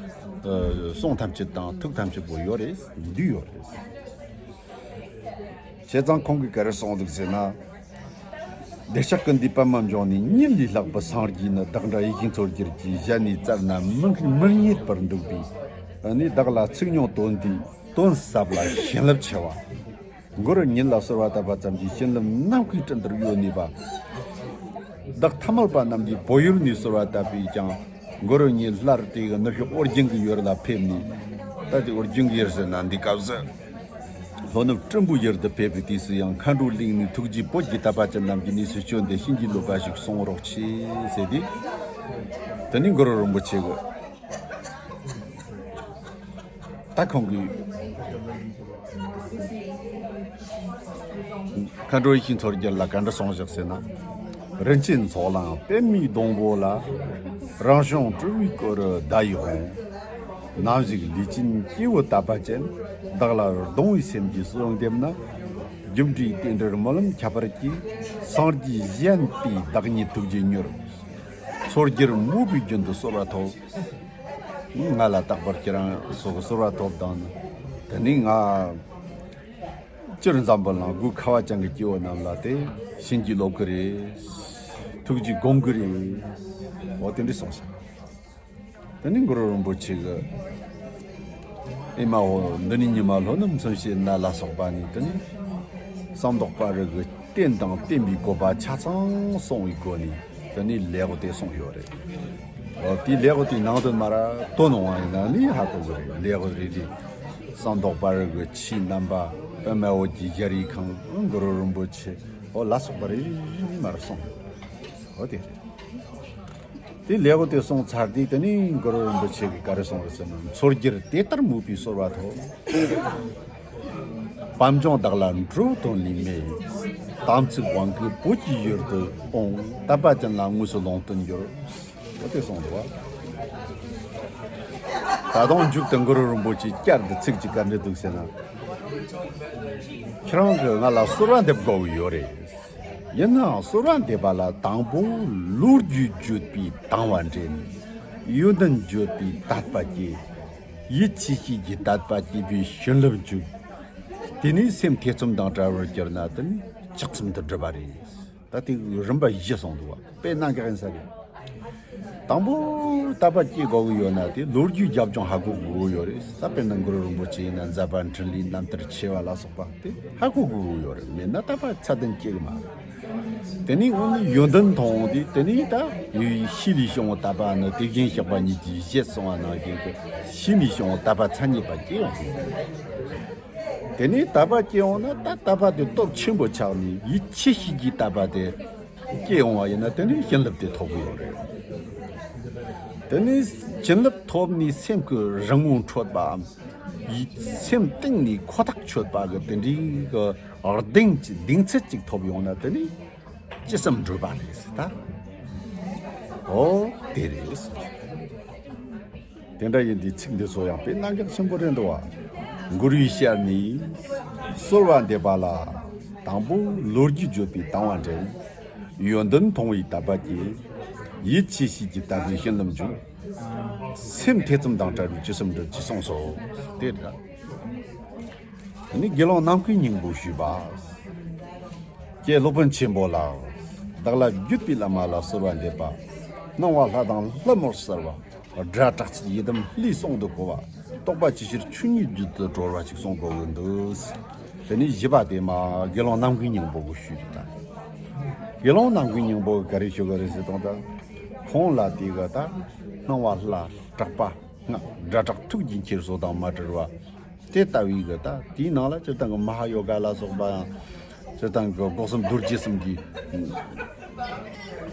ཨ། གསུང་ཐམས་ཅད་དང་ཐུགས་ཐམས་ཅད་པོ་ཡོད་རེད། འདུས་ཡོད་རེད། བྱས་ཙང་ཁོང་གིས་ག་རེ་གསུངས་འདུག་ཟེར་ན། བདེ་གཤེགས་ཀུན་འདུས་པདྨ་འབྱུང་གནས། ཉིད་ལས་ལྷག་པའི་སངས་རྒྱས་ནི། བདག་འདྲ་ཡེ་ཤེས་མཚོ་རྒྱལ་གྱིས། གཞན་ནས་བཙལ་ན་མི་མི་རྙེད་པར་འདུག་པས། ཨ་ནི་བདག་ལ་ཚིག་ཉུང་དོན་འདུས། དོན་ཟབ་ལ་བྱིན་རླབས་ཆེ་བ། གུ་རུ་ཉིད་ལ་གསོལ་བ་བཏབ་པ་ཙམ་གྱིས་བྱིན་རླབས་ནམ་མཁའི་སྤྲིན་ལྟར་གཡོ་ནུས་པ། བདག་ཐ་མལ་པ་རྣམས་ཀྱིས་བོད་ཡུལ་ནས་གསོལ་བ་བཏབ་པས་ཀྱང་། གུ་རུ་ཉིད་སླར་དེ་གི་ནུབ་ཕྱོགས་ཨོ་རྒྱན་གྱི་ཡུལ་ལ་ཕེབས་ནས། ད་དེ་ཨོ་རྒྱན་གྱི་ཡུལ་ཟེར་ན་འདི་སྐབས་སུ་ལྷོ་ནུབ་སྲིན་པོའི་ཡུལ་དུ་ཕེབས་པའི་དུས་སུ་ཡང་མཁའ་འགྲོའི་གླིང་ནས་ཐུགས་རྗེའི་བོད་ཀྱི་དད་པ་ཅན་རྣམས་ཀྱི་གནས་སུ་བྱོན་ཏེ་བྱིན་གྱིས་རློབ་པ་ཞིག་གསུང་རོགས་གྱིས་ཟེར་ཏེ། དེ་ནས་གུ་རུ་རིན་པོ་ཆེ་གིས། ད་ཁོང་གིས་མཁའ་འགྲོ་ཡེ་ཤེས་མཚོ་རྒྱལ་ལ་ག་འདྲ་གསུངས་བཞག་ཟེར་ན། རིན་ཆེན་ཚོགས་ལའང་པདྨའི་སྡོང་པོ་ལ། རང་བྱུང་སྤྲུལ་པའི་སྐུ་རུ་ཟླ་ཡི་དབང་། ནམ་ཞིག་ལུས་ཅན་སྐྱེ་བོ་དད་པ་ཅན། བདག་ལ་གདུང་བའི་སེམས་ཀྱིས་གསོལ་འདེབས་ན། རྒྱུ་འབྲས་རྟེན་འབྲེལ་སྨོན་ལམ་ཁྱད་པར་གྱིས། སངས་རྒྱས་གཞན་པའི་བདག་ཉིད་ཐུགས་རྗེས་མྱུར། མཚོ་རྒྱལ་མོས་པའི་རྒྱུན་དུ་གསོལ་བ་ཐོབ། ང་ལ་རྟག་པར་ཁྱེད་རང་སོགས་གསོལ་བ་ཐོབ་དང་། དེ་ནས་ང་སྤྱིར་འཛམ་བུ་གླིང་སྒོས་ཁ་བ་ཅན་གྱི་སྐྱེ་བོ་རྣམས་ལ་དེ་བྱིན་གྱིས་རློབ་ཀྱི་རེད། ཐུགས་རྗེས་དགོངས་ཀྱི་རེད། འོ་དེ་འདྲ་གསུངས་ཤིང་། དེ་ནས་གུ་རུ་རིན་པོ་ཆེ་གིས། ཨེ་མ་ཧོ། འདི་ནི་ཉི་མ་ལྷོ་ནུབ་མཚོན་བྱེད་ན་ལ་སོགས་པ་ནས་དེ་ནས་ཟམ་མདོག་དཔལ་རི་གི་རྟེན་དང་བརྟེན་པའི་བཀོད་པ་ཆ་ཚང་གསུངས་པའི་སྒོ་ནས་དེ་ནས་ལེའུ་དེ་གསུངས་ཡོད་རེད། འོ་དེའི་ལེའུ་དེའི་ནང་དོན་མར་དོན་འོང་བ་ཡིན་ན་ནི་ཧ་གོ་གི་རེད། ལེའུ་རེ་རེ་ཟམ་མདོག་དཔལ་རི་གི་ཆོས་རྣམ་པ། པདྨ་འོད་ཀྱི་ཞལ་རས་ཁང་། གུ་རུ་རིན་པོ་ཆེ། འོ་ལ་སོགས་པ་རེ་རེ་མར་གསུངས་ཡོད། འོ་དེ་རེད། དེ་ལེའུ་དེ་གསུངས་ཚར་དུས་དེ་ནས་གུ་རུ་རིན་པོ་ཆེ་གིས་ག་རེ་གསུངས་རེད་ཟེར་ན། མཚོ་རྒྱལ་དེ་ལྟར་མོས་པའི་གསོལ་བ་ཐོབ། པདྨ་འབྱུང་བདག་ལ་འགྲོ་དོན་ལས་མེད། དམ་ཚིག་དབང་གིས་བོད་ཀྱི་ཡུལ་དུ་འོང་། དད་པ་ཅན་ལ་དངོས་སུ་ལུང་བསྟན་འགྱུར། འོ་དེ་གསུངས་འདུག་བ། ད་དུང་མཇུག་ཏུ་གུ་རུ་རིན་པོ་ཆེས་བསྐྱར་དུ་ཚིག་གཅིག་ག་འདྲ་འདུག་ཟེར་ན། ཁྱེད་རང་གིས་ང་ལ་གསོལ་བ་འདེབས་དགོས་ཀྱི་ཡོད་རེད། ཡིན་ནའང་གསོལ་བ་འདེབས་པ་ལ་དང་པོ་ལོ་རྒྱུས་བརྗོད་པའི་དང་བ་འདྲེན། ཡོན་ཏན་བརྗོད་པའི་དད་པ་སྐྱེ། ཡིད་ཆེས་བྱེད་ཀྱི་དད་པ་སྐྱེས་པའི་བྱིན་རླབས་འཇུག། དེ་ནས་སེམས་ཐེ་ཚོམ་དང་བྲལ་བར་གྱུར་ན་དེ་ནི་ལྕགས་ཚོམ་དུ་གྲུབ་པ་རེད། ད་དེ་རིམ་པ་བཞི་གསུངས་འདུག་བ། དཔེ་གནད་འགག་ཡིན་ས་རེད། དང་པོ་དད་པ་སྐྱེ་དགོས་ཀྱི་ཡོད་ན་དེ་ལོ་རྒྱུས་རྒྱབ་ལྗོངས་ཧ་གོ་དགོས་ཀྱི་ཡོད་རེད། ད་དཔེར་ན་གུ་རུ་རིན་པོ་ཆེ་ཡིན་ན་མཛད་པ་འཕྲིན་ལས་རྣམ་ཐར་ཆེ་བ་ལ་སོགས་པ་དེ་ཧ་གོ་དགོས་ཀྱི་ཡོད་རེད། མེད་ན་དད་པ་ཚད་ལྡན་སྐྱེ་གི་མ་རེད། དེ་ནས་འོ་ནི་ཡོན་ཏན་མཐོང་འོང་དུས་དེ་ནས་ད་ཡུལ་ཕྱི་ལས་བྱུང་བ་དད་པ་ནི་དེ་བཞིན་གཤེགས་པ་ཉིད་ཀྱིས་བཞེད་གསུངས་པ་ནང་བཞིན་དུ་ཕྱི་ནས་བྱུང་བ་དད་པ་མཚན་ཉིད་པ་སྐྱེ་ཡོང་གི་ཡོད་རེད། དེ་ནས་དད་པ་སྐྱེ་འོང་ན་ད་དད་པ་དེ་སྟོབས་ཆེན་པོ་ཆགས་ནས་ཡིད་ཆེས་བྱེད་ཀྱི་དད་པ་དེ་སྐྱེ་འོང་བ་ཡིན་ན་དེ་ནས་བྱིན་རླབས་དེ་ཐོབ་ཀྱི་ཡོད་རེད། དེ་ནས་བྱིན་རླབས་ཐོབ་ནས་སེམས་ཀྱི་རང་ངོ་འཕྲོད་པའམ། ཡིད་སེམས་གཏིང་ནས་ཁོ་ཐག་ཆོད་པ་གི་དེ་འདྲའི་གི་གདེང་ཅིག་གདེང་ཚད་ཅིག་ཐོབ་ཡོང་ན་དེ་ནས་ཅི་བསམ་འགྲུབ་པ་རེད་ཟེར་ད། འོ་དེ་རེད་ཟེར། དེ་འདྲ་ཡིན་དུས་ཚིག་འདི་ཚོ་ཡང་དཔེ་གནད་འགག་ཆེན་པོ་རེད་འདུག་བ། གུ་རུའི་ཞལ་ནས་གསོལ་བ་འདེབས་པ་ལ། དང་པོ་ལོ་རྒྱུས་བརྗོད་པའི་དང་བ་འདྲེན། ཡོན་ཏན་མཐོང་བའི་དད་པ་སྐྱེ། ཡིད་ཆེས་བྱེད་ཀྱི་དད་པའི་བྱིན་རླབས་འཇུག། སེམས་ཐེ་ཚོམ་དང་བྲལ་བའི་ཅི་བསམ་འགྲུབ་ཅེས་གསུངས་སོ། དེ་འདྲ། དེ་ནས་དགེ་སློང་ནམ་མཁའི་སྙིང་པོས་ཞུས་པ། ཀྱེ་སློབ་དཔོན་ཆེན་པོ་ལགས། བདག་ལ་བརྒྱུད་པའི་བླ་མ་ལ་གསོལ་བ་འདེབས་པ། སྣང་བ་ལྷ་དང་ལྷ་མོར་གསལ་བ། སྒྲ་གྲགས་ཚད་ཡི་དམ་ལྷའི་གསུང་དུ་གོ་བ། རྟོགས་པ་ཇི་ཕྱིར་ཆོས་ཉིད་བརྗོད་དུ་གྲོལ་བ་ཞིག་གསུང་དགོས་ཀྱི་འདུག་དེ་ནས་བཞི་པ་དེ་མ་དགེ་སློང་རྣམ་ཀུན་སྙིང་པོ་གི་ཞུས་ད། དགེ་སློང་རྣམ་ཀུན་སྙིང་པོ་གི་ག་རེ་ཞུ་གི་རེད་ཟེར་དང་ད། ཁོང་ལ་དེ་གི་ད་སྣང་བ་ལྷ་གྲགས་པ་སྔགས་སྒྲ་གྲགས་ཐུགས་ཀྱི་འཁྱེར་སོ་དང་མ་བྲལ་བ། དེ་ལྟ་བུའི་གི་ད་དེའི་ནང་ལ་སྤྱིར་བཏང་གི་མ་ཧཱ་ཡོ་ག་ལ་སོགས་པ་ཡང་། སྤྱིར་བཏང་གི་སྒོ་གསུམ་རྡོ་རྗེ་གསུམ་གྱི་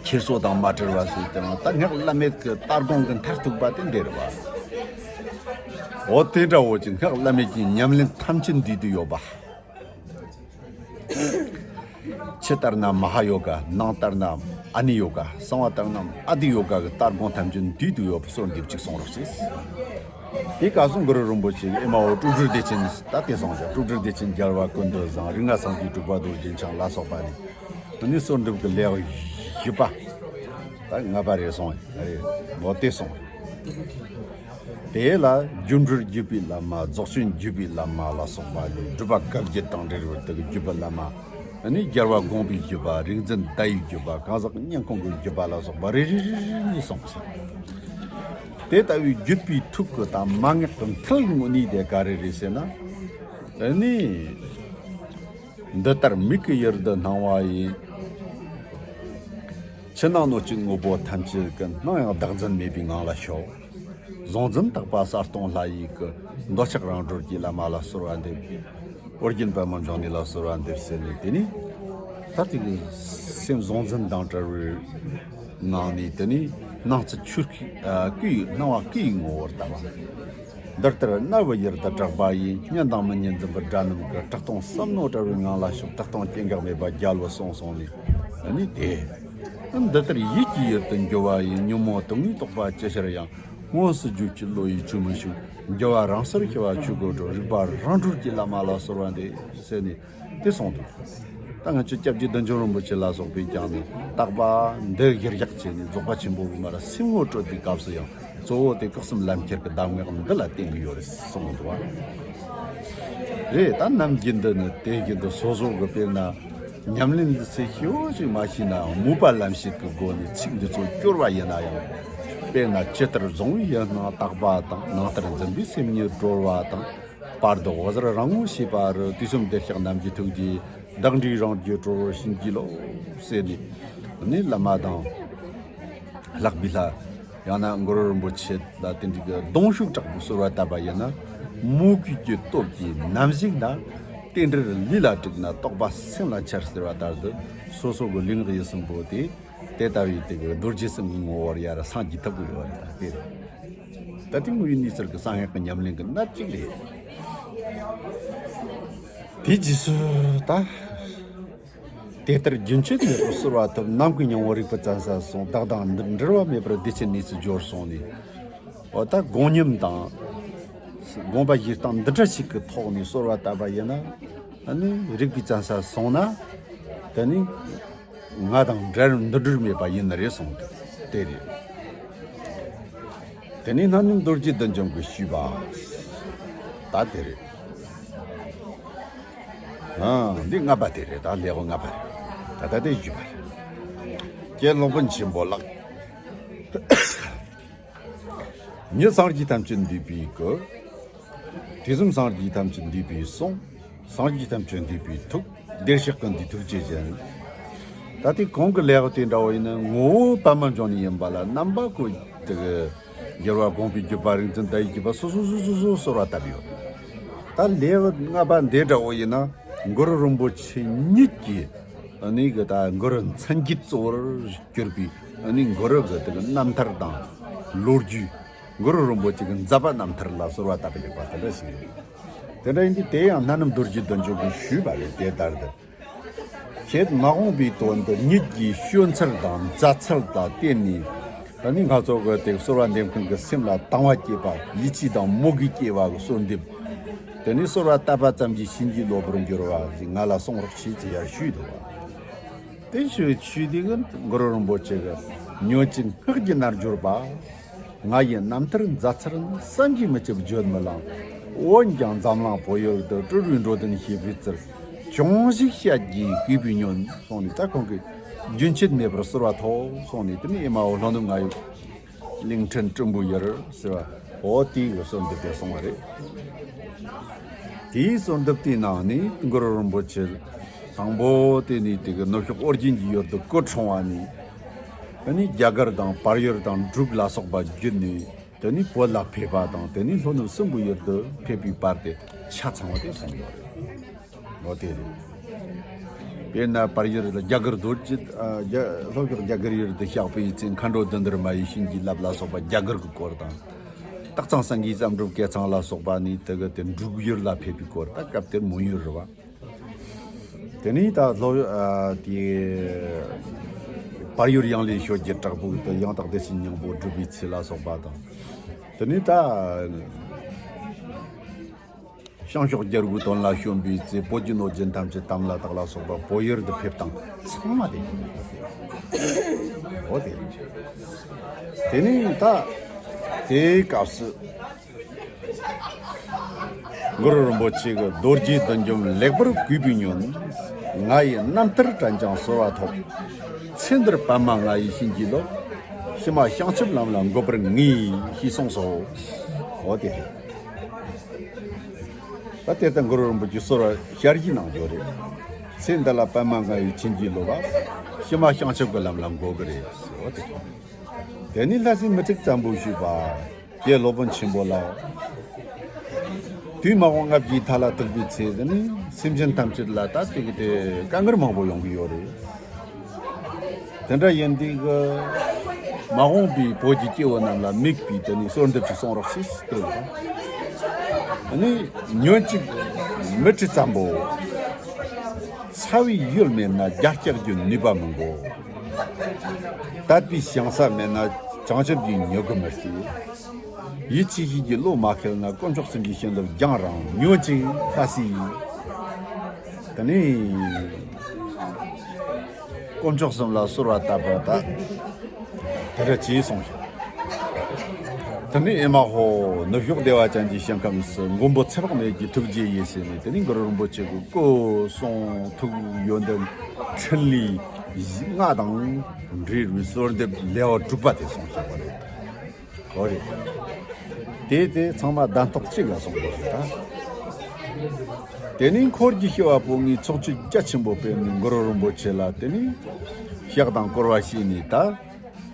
འཁྱེར་སོ་དང་མ་བྲལ་བ་ཟེར་ཀྱང་ད་སྔགས་བླ་མེད་ཀྱི་ལྟ་སྒོམ་གྱི་མཐར་ཐུག་པ་དེ་འདིར་བ། འོ་དེ་འདྲ་བོ་ཅིག་སྔགས་བླ་མེད་ཀྱི་ཉམས་ལེན་ཐམས་ཅད་འདུས་དུ་ཡོད་པ། ཕྱི་ལྟར་ན་མ་ཧཱ་ཡོ་ག། ནང་ལྟར་ན་ཨ་ནི་ཡོ་ག། གསང་བ་ལྟར་ན་ཨ་ཏི་ཡོ་ག་གི་ལྟ་སྒོམ་ཐམས་ཅད་འདུས་དུ་ཡོད་པ་གསོལ་འདེབས་ཅིག་གསུང་རོགས་ཞེས། དེའི་སྐབས་སུ་གུ་རུ་རིན་པོ་ཆེ་གིས་ཨེ་མ་འོ་སྤྲུལ་སྒྲུབ་བདེ་ཆེན་ད་དེ་གསུངས་ཤག་སྤྲུལ་སྒྲུབ་བདེ་ཆེན་རྒྱལ་བ་ཀུན་ཏུ་བཟང་། རིགས་ལྔ་སངས་རྒྱས་དྲུག་པ་རྡོ་རྗེ་འཆང་ལ་སོགས་པ་ནི་ནི་གསོལ་འདེབས་ཀྱི་ལེའུ་བཞི་པ། ད་ལྔ་པ་རེད་སོང་རེད་མོ་དེ་སོང་། དེ་ལ་སྒྱུ་འཕྲུལ་བརྒྱུད་པའི་བླ་མ། རྫོགས་བྱང་བརྒྱུད་པའི་བླ་མ་ལ་སོགས་པ་ནི་སྒྲུབ་པ་བཀའ་བརྒྱད་དང་འབྲེལ་བར་དུ་བརྒྱུད་པའི་བླ་མ། ནི་རྒྱལ་བ་དགོངས་པའི་བརྒྱུད་པ། རིག་འཛིན་ཟླ་ཡི་བརྒྱུད་པ། གང་ཟག་སྙན་ཁོང་གི་བརྒྱུད་པ་ལ་སོགས་པ་རེ་རེ་རེ་རེ་ནས་གསུངས་ཤིང་། དེ་ལྟ་བུའི་བརྒྱུད་པའི་ཐུགས་ཀྱི་དང་མ་ངག་གི་མཐིལ་དངོས་གནས་དེ་ག་རེ་རེད་ཟེར་ན། ནི། འདི་ལྟར་མིག་གི་ཡུལ་དུ་སྣང་བ་ཡིས། ཕྱི་ནང་སྣོད་བཅུད་དངོས་པོ་ཐམས་ཅད་ཀྱི་སྣང་ཡང་བདག་འཛིན་མེད་པའི་ངང་ལ་ཞོག་གཟུང་འཛིན་དག་པ་གསལ་སྟོང་ལྷ་ཡི་སྐུ། འདོད་ཆགས་རང་གྲོལ་གྱི་བླ་མ་ལ་གསོལ་བ་འདེབས། ཨོ་རྒྱན་པདྨ་འབྱུང་གནས་ལ་གསོལ་བ་འདེབས་ཟེར་ནས་དེ་ནི། ད་དེ་གི་སེམས་གཟུང་འཛིན་དང་བྲལ་བའི་ངང་ནས་དེ་ནི་སྣང་ཚུལ་ཆོས་སྐུ་ཡི་སྣང་བ་སྐུ་ཡི་ངོ་བོར་ལྟ་བ། འདི་ལྟར་རྣ་བའི་ཡུལ་དུ་གྲགས་པ་ཡིས། སྙན་དང་མི་སྙན་འཛིན་པའི་སྒྲ་རྣམས་ཀྱིས། གྲགས་སྟོང་བསམ་མནོ་བྲལ་བའི་ངང་ལ་ཞོག་གྲགས་སྟོང་སྐྱེ་འགག་མེད་པ་རྒྱལ་བུ་གསུངས་གསུངས་ནས། ཨ་ནི་དེ། འདི་ལྟར་ཡིད་ཀྱི་ཡུལ་དུ་འགྱུ་བ་ཡིས། ཉོན་མོངས་དུག་ལྔའི་རྟོག་པ་ཅི་ཤར་ཡང་། དངོས་སུ་བརྗོད་ཀྱི་བློ་ཡིས་ཆོས་མི་ཞུ། འགྱུ་བ་རང་སར་ཞི་བ་ཆོས་སྐུར་གྲོལ། རིག་པ་རང་གྲོལ་གྱི་བླ་མ་ལ་གསོལ་བ་འདེབས་ཟེར་ནས། དེ་གསུངས་འདུག་ད་ང་ཚོ་སྐྱབས་རྗེ་བདུད་འཇོམས་རིན་པོ་ཆེ་ལ་སོགས་པས་ཀྱང་ནི་རྟག་པ་འདི་གཞིར་བཞག་བྱས་ནས་རྫོགས་པ་ཆེན་པོ་གི་མར་སེམས་ངོ་སྤྲོད་པའི་སྐབས་སུ་ཡང་གཙོ་བོ་དེ་སྐུ་གསུམ་ལམ་ཁྱེར་གྱི་གདམས་ངག་འདི་ལ་བརྟེན་གྱི་ཡོད་རེད་གསུངས་འདུག་བ། རེད་ད་ནམ་རྒྱུན་འདི་ནི་དེ་བཞིན་དུ་སོ་སོ་གི་དཔེར་ན་ཉམས་ལེན་འདི་ཚེ་ཞེ་པོ་ཞིག་མ་ཤེས་ན་མོས་པ་ལམ་ཤེས་ཀྱི་སྒོ་ནས་ཚིག་འདི་ཚོ་སྐྱོར་བ་ཡིན་ན་ཡང་དཔེར་ན་ཇི་ལྟར་བཟུང་བའི་ཡུལ་སྣང་དག་པ་དང་ནང་ལྟར་འཛིན་པའི་སེམས་ཉིད་གྲོལ་བ་དང་། བར་དུ་འོད་གསལ་རང་ངོ་ཤེས་པ་རུ། དུས་གསུམ་བདེ་གཤེགས་རྣམས་ཀྱི་ཐུགས་རྗེ། བདག་འདྲའི་རང་རྒྱུད་གྲོལ་བར་བྱིན་གྱིས་རློབས་ཟེར་ནས། ནི་བླ་མ་དང་། ལྷག་པའི་ལྷ། ཡང་ན་གུ་རུ་རིན་པོ་ཆེ་ལ་དེ་འདྲའི་གི་གདུང་ཤུགས་དྲག་པོས་གསོལ་བ་བཏབ་པ་ཡིན་ན། མོས་གུས་ཀྱི་སྟོབས་ཀྱིས་ནམ་ཞིག་ན། རྟེན་འབྲེལ་ལུས་ལ་གྲུབ་ན་རྟོགས་པ་སེམས་ལ་འཆར་ཟེར་བ་ལྟར་དུ། སོ་སོ་གི་ལུས་ངག་ཡིད་གསུམ་པོ་དེ། དེ་ལྟ་བུའི་དེ་གི་རྡོ་རྗེ་གསུམ་གྱི་ངོ་བོར་ཡར་སངས་རྒྱས་ཐུབ་ཀྱི་ཡོད་རེད་ད་དེ་རེད། ད་དེ་དངོས་ཡོད་གནས་ཚུལ་གྱི་གསང་སྔགས་ཀྱི་ཉམས་ལེན་གྱི་གནད་གཅིག་རེད། དེའི་རྗེས་སུ་ད། དེ་ལྟར་རྒྱུན་ཆད་མེད་པར་གསོལ་བ་ཐོབ། ནམ་མཁའི་སྙིང་པོ་རིག་པའི་བཙན་ས་སོང་། བདག་དང་འདི་འབྲལ་བ་མེད་པར་བདེ་ཆེན་གནས་སུ་སྦྱོར་སོང་ནས། འོ་ད་དགོངས་ཉམས་དང་། དགོངས་པ་བཞེས་སྟངས་འདི་འདྲ་ཞིག་གི་ཐོག་ནས་གསོལ་བ་བཏབ་པ་ཡིན་ན། ཨ་ནི་རིག་པའི་བཙན་ས་སོང་ན། དེ་ནི། ང་དང་འབྲལ་འདུ་འབྲལ་མེད་པ་ཡིན་ནི་རེད་གསུངས་འདུག་དེ་རེད། དེ་ནས་གནའ་ཉམས་རྡོ་རྗེ་བདུད་འཇོམས་ཀྱིས་ཞུས་པ། ད་དེ་རེད། ཨ། འདི་ལྔ་པ་དེ་རེད་ད་ལེའུ་ལྔ་པ་རེད། ད་ལྟ་དེ་བཞི་པ་རེད། ཀྱེ་སློབ་དཔོན་ཆེན་པོ་ལགས། ཉིད་སངས་རྒྱས་ཐམས་ཅད་འདུས་པའི་སྐུ། དུས་གསུམ་སངས་རྒྱས་ཐམས་ཅད་འདུས་པའི་གསུང་། སངས་རྒྱས་ཐམས་ཅད་འདུས་པའི་ཐུགས། བདེར་གཤེགས་ཀུན་འདུས་ཐུགས་རྗེ་ཅན། ད་ལྟའི་གོང་གི་ལེའུ་དེ་འདྲ་བོ་ཡིན་ན་ངོ་བོ་པདྨ་འབྱུང་གནས་ཡིན་པ་ལ་རྣམ་པ་ཀུན་དུ་རྒྱལ་བ་དགོངས་པའི་བརྒྱུད་པ་རིག་འཛིན་ཟླ་ཡི་བརྒྱུད་པ་སོ་སོ་སོ་སོ་སོ་གསོལ་བ་བཏབ་ཡོད། ད་ལེའུ་ལྔ་པ་འདི་འདྲ་བོ་ཡིན་ན་གུ་རུ་རིན་པོ་ཆེ་ཉིད་ཀྱིས་ཨ་ནི་གི་ད་གུ་རུ་མཚན་བརྒྱད་གཙོ་བོར་གྱུར་པའི་ཨ་ནི་གུ་རུ་གི་དེ་གི་རྣམ་ཐར་དང་ལོ་རྒྱུས། གུ་རུ་རིན་པོ་ཆེ་གི་མཛད་པ་རྣམ་ཐར་ལ་གསོལ་བ་བཏབ་པ་ཡིན་པ་དེ་འདྲ་ཞིག་རེད། དེ་འདྲ་ཡིན་དུས་དེ་ཡང་གནའ་ནིམ་རྡོ་རྗེ་བདུད་འཇོམས་ཀྱིས་ཞུས་པ་རེད་དེ་ལྟར་དུ། ཁྱེད་མ་འོངས་པའི་དོན་དུ་ཉིད་ཀྱི་སྤྱོད་ཚུལ་དང་མཛད་ཚུལ་ལ་བརྟེན་ནས། ད་ནི་ང་ཚོ་གི་དེ་གསོལ་བ་འདེབས་མཁན་གྱི་སེམས་ལ་དང་བ་སྐྱེས་པ་ཡིད་ཆེས་དང་མོས་གུས་སྐྱེ་བ་གི་གསོལ་འདེབས། དེ་ནས་གསོལ་བ་བཏབ་པ་ཙམ་གྱིས་བྱིན་གྱིས་རློབ་པར་འགྱུར་བ་ཞིག་ང་ལ་གསུང་རོགས་བྱེད་ཅེས་ཡར་ཞུས་འདུག་པ། དེ་ཞུ་ཞུས་དུས་གི་གུ་རུ་རིན་པོ་ཆེ་གི་ཉོན་ཅིག་སྔགས་ཀྱི་རྣལ་འབྱོར་པ། ང་ཡི་རྣམ་ཐར་མཛད་ཚུལ་ནི། བསམ་གྱིས་མི་ཁྱབ་བརྗོད་མི་ལང་། འོན་ཀྱང་འཛམ་གླིང་བོད་ཡུལ་དུ། སྤྲུལ་བའི་འགྲོ་དོན་ཤེས་པའི་ཚུལ། ཅུང་ཞིག་བཤད་རྒྱུའི་གུས་པས་ཉོན། གསུངས་ནས་ད་ཁོང་གིས་ རྒྱུན་ཆད་མེད་པར་གསོལ་བ་ཐོབ་གསུངས་ནས། དེ་ནས་ཨེ་མ་ཧོ་ལྷོ་ནུབ་ང་ཡི་གླིང་ཕྲན་སྲིན་པོའི་ཡུལ་ཟེར་བ། འོ་དེའི་གི་གསོལ་འདེབས་དེ་གསུངས་པ་རེད། དེའི་གསོལ་འདེབས་དེའི་ནང་ནས་གུ་རུ་རིན་པོ་ཆེ་དང་པོ་དེ་ནས་དེ་གི་ནུབ་ཕྱོགས་ཨོ་རྒྱན་གྱི་ཡུལ་དུ་སྐུ་འཁྲུངས་པ་ནས། དེ་ནས་རྒྱ་གར་དང་བལ་ཡུལ་དང་འབྲུག་ལ་སོགས་པ་བརྒྱུད་ནས། དེ་ནས་བོད་ལ་ཕེབས་པ་དང་། དེ་ནས་ལྷོ་ནུབ་སྲིན་པོའི་ཡུལ་དུ་ཕེབས་པའི་བར་དེ་ཆ་ཚང་བ་དེ་གསུངས་ཡོད་རེད། འོ་དེ་རེད། དཔེར་ན་བལ་ཡུལ་ལ་རྒྱ་གར་རྡོ་རྗེ། ཨ། རྒྱ། ལྷོ་ཕྱོགས་རྒྱ་གར་ཡུལ་དུ་གཤེགས་པའི་ཚེ་མཁའ་འགྲོ་ལྡན་འདས་མ་ཡི་བྱིན་གྱིས་བརླབས་ལ་སོགས་པ་རྒྱ་གར་གྱི་སྐོར་དང་། སྟག་ཚང་སེང་གེའི་བསམ་གྲུབ་སྐལ་བཟང་ལ་སོགས་པ་ནི་དེ་གི་དེ་འབྲུག་ཡུལ་ལ་ཕེབས་པའི་སྐོར། ད་སྐབས་དེར་མོན་ཡུལ་རེད་བ། དེ་ནས་ད་ལྷོ། ཨ། དེ་བལ་ཡུལ་ཡང་ལེ་ཤོད་ཀྱི་བྲག་ཕུག་ཏུ་ཡང་དག་བདེ་ཆེན་སྙིང་པོ་སྒྲུབ་པའི་ཚུལ་ལ་སོགས་པ་དང་། དེ་ནས་ད་བྱང་ཕྱོགས་རྒྱལ་པོའི་དོན་ལ་བྱོན་པའི་ཚེ་བོད་ཀྱི་གནོད་སྦྱིན་ཐམས་ཅད་དམ་ལ་བཏགས་ལ་སོགས་པ་བོད་ཡུལ་དུ་ཕེབས་སྟངས་ཚང་མ་དེ། འོ་དེ། དེ་ནས་ད་དེའི་སྐབས་སུ། གུ་རུ་རིན་པོ་ཆེ་གིས་རྡོ་རྗེའི་བདུད་འཇོམས་ལེགས་པར་བསྐུལ་བའི་ཉོན། ང་ཡི་རྣམ་ཐར་དྲན་ཀྱང་གསོལ་བ་ཐོབ། ཚེ་འདིར་པདྨ་ང་ཡི་བྱིན་གྱིས་རློབས། ཕྱི་མ་བྱང་ཆུབ་ལམ་ལ་འགོད་པར་ངེས། ཞེས་གསུངས་སོ། འོ་དེ་རེད། ད་དེ་ལྟར་གུ་རུ་རིན་པོ་ཆེས་གསོལ་བ་ཞལ་བཞེས་གནང་རྒྱུ་རེད། ཚེ་འདི་ལ་པདྨ་ང་ཡི་བྱིན་གྱིས་རློབས་པ། ཕྱི་མ་བྱང་ཆུབ་ཀྱི་ལམ་ལ་འགོད་ཀྱི་རེད། འོ་དེ་རེད། དེ་ནས་ལྷ་སྲས་མི་ཏྲིག་བཙན་པོས་ཞུས་པ། ཀྱེ་སློབ་དཔོན་ཆེན་པོ་ལགས། དུས་མ་འོངས་ལྔ་བརྒྱའི་མཐའ་ལ་ཐུག་པའི་ཚེ་དེ་ནི་སེམས་ཅན་ཐམས་ཅད་ལ་ད་དེ་གི་དེ་དཀའ་ངལ་མང་པོ་ཡོང་གི་ཡོད་རེད། དེ་འདྲ་ཡིན་དུས་གི་མ་འོངས་པའི་བོད་ཀྱི་སྐྱེ་བོ་རྣམས་ལ་དམིགས་པའི་དེ་ནི་གསོལ་འདེབས་ཅིག་གསུང་རོགས་ཞེས་དེ་ལ། ཨ་ནི་ཉོན་ཅིག་མི་ཏྲི་བཙན་པོ། ཚ་བའི་ཡུལ་མེད་ན་རྒྱ་སྐྱེགས་ཀྱི་ནུས་པ་མི་འགོ། དད་པའི་ཞིང་ས་མེད་ན་བྱང་ཆུབ་ཀྱི་མྱུ་གུ་མི་སྐྱེ། ཡིད་ཆེས་ཤིག་གི་བློ་མ་ཁེལ་ན། དཀོན་མཆོག་གསུམ་གྱི་བྱིན་རླབས་རྒྱང་རིང་། ཉོན་ཅིག་ལྷ་སྲས། དེ་ནས་དཀོན་མཆོག་གསུམ་ལ་གསོལ་བ་བཏབ་པ་དང་། དེ་འདྲ་བྱས་སོང་ཞིང་། དེ་ནས་ཨེ་མ་ཧོ་ནུབ་ཕྱོགས་བདེ་བ་ཅན་གྱི་ཞིང་ཁམས་སུ་མགོན་པོ་ཚེ་དཔག་མེད་ཀྱི་ཐུགས་རྗེ་ཡིས་ཟིན་ནས། དེ་ནས་གུ་རུ་རིན་པོ་ཆེ་གི་སྐུ་གསུང་ཐུགས་ཡོན་ཏན་ཕྲིན་ལས་ལྔ་དང་འབྲེལ་བའི་གསོལ་འདེབས་ལེའུ་དྲུག་པ་དེ་གསུངས་བཞག་པ་རེད། འོ་རེད། དེ་དེ་ཚང་མ་གདན་ཐོག་གཅིག་ལ་གསུངས་པ་རེད་ད། དེ་ནས་འཁོར་གྱི་སྐྱེ་བ་པོ་ལྔའི་ཚོགས་མཆོད་རྒྱ་ཆེན་པོ་སྤེལ་ནས་གུ་རུ་རིན་པོ་ཆེ་ལ་དེ་ནས་ཕྱག་དང་བསྐོར་བ་བྱས་ནས། ད་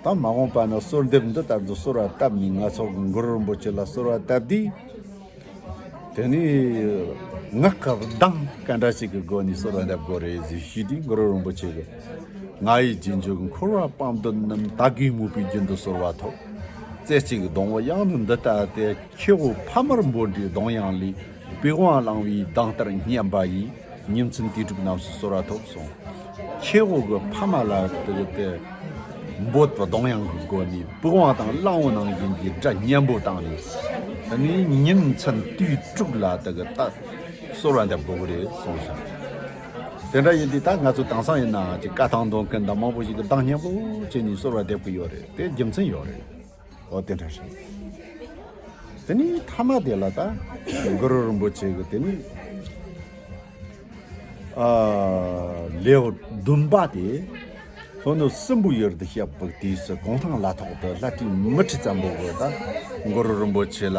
ད་མ་འོངས་པ་ན་གསོལ་འདེབས་འདི་ལྟར་དུ་གསོལ་བ་བཏབ་ནས། ང་ཚོ་གི་གུ་རུ་རིན་པོ་ཆེ་ལ་གསོལ་བ་བཏབ་དུས། དེ་ནས་ངག་གི་གདངས་ག་འདྲ་ཞིག་གི་སྒོ་ནས་གསོལ་བ་འདེབས་དགོས་རེད་ཟེར་ཞུས་དུས། གུ་རུ་རིན་པོ་ཆེ་གིས། ང་ཡི་རྗེས་འཇུག་འཁོར་བ་དཔང་འདོན་རྣམས། དད་གུས་མོས་པའི་རྒྱུན་དུ་གསོལ་བ་ཐོབ། རྩེ་གཅིག་གདུང་བ་ཡང་ནི་འདི་ལྟ་སྟེ། ཁྱེའུ་ཕ་མར་འབོད་འདྲའི་གདུང་དབྱངས་ལས། པི་ཝང་བླངས་པའི་གདངས་ལྟར་སྙན་པ་ཡིས། ཉིན་མཚན་དུས་དྲུག་རྣམས་སུ་གསོལ་བ་ཐོབ་གསུངས། ཁྱེའུ་གི་ཕ་མ་ལ་དེ་དེ་འབོད་པའི་གདུང་དབྱངས་ཀྱི་སྒོ་ནས། པི་ཝང་དང་གླང་བོ་ནང་བཞིན་གྱི་སྒྲ་སྙན་པོ་བཏང་ནས། དེ་ནས་ཉིན་མཚན་དུས་དྲུག་ལ་དེ་གི་ད་གསོལ་བ་འདེབས་དགོས་ཀྱི་རེད་གསུངས་ཤིང་། དེ་འདྲ་ཡིན་དུས་ད་ང་ཚོ་དེང་སང་ཡིན་ནའང་ཅིག་བཀའ་ཐང་འདོན་མཁན་དང་མང་པོ་ཞིག་གིས་གདངས་སྙན་པོ་བྱས་ནས་གསོལ་བ་འདེབས་ཀྱི་ཡོད་རེད། དེ་རྒྱུ་མཚན་ཡོད་རེད། འོ་དེ་འདྲ་རེད། དེ་ནས་མཐའ་མ་དེ་ལ་ད་གུ་རུ་རིན་པོ་ཆེ་གིས་དེ་ནས། ཨ། ལེའུ་བདུན་པ་དེ། ལྷོ་ནུབ་སྲིན་པོའི་ཡུལ་དུ་གཤེགས་པའི་དུས་སུ་གུང་ཐང་ལ་ཐོག་ཏུ་ལྷ་བྲིས་མི་ཁྲི་བཙན་པོ་གིས་ད་གུ་རུ་རིན་པོ་ཆེ་ལ་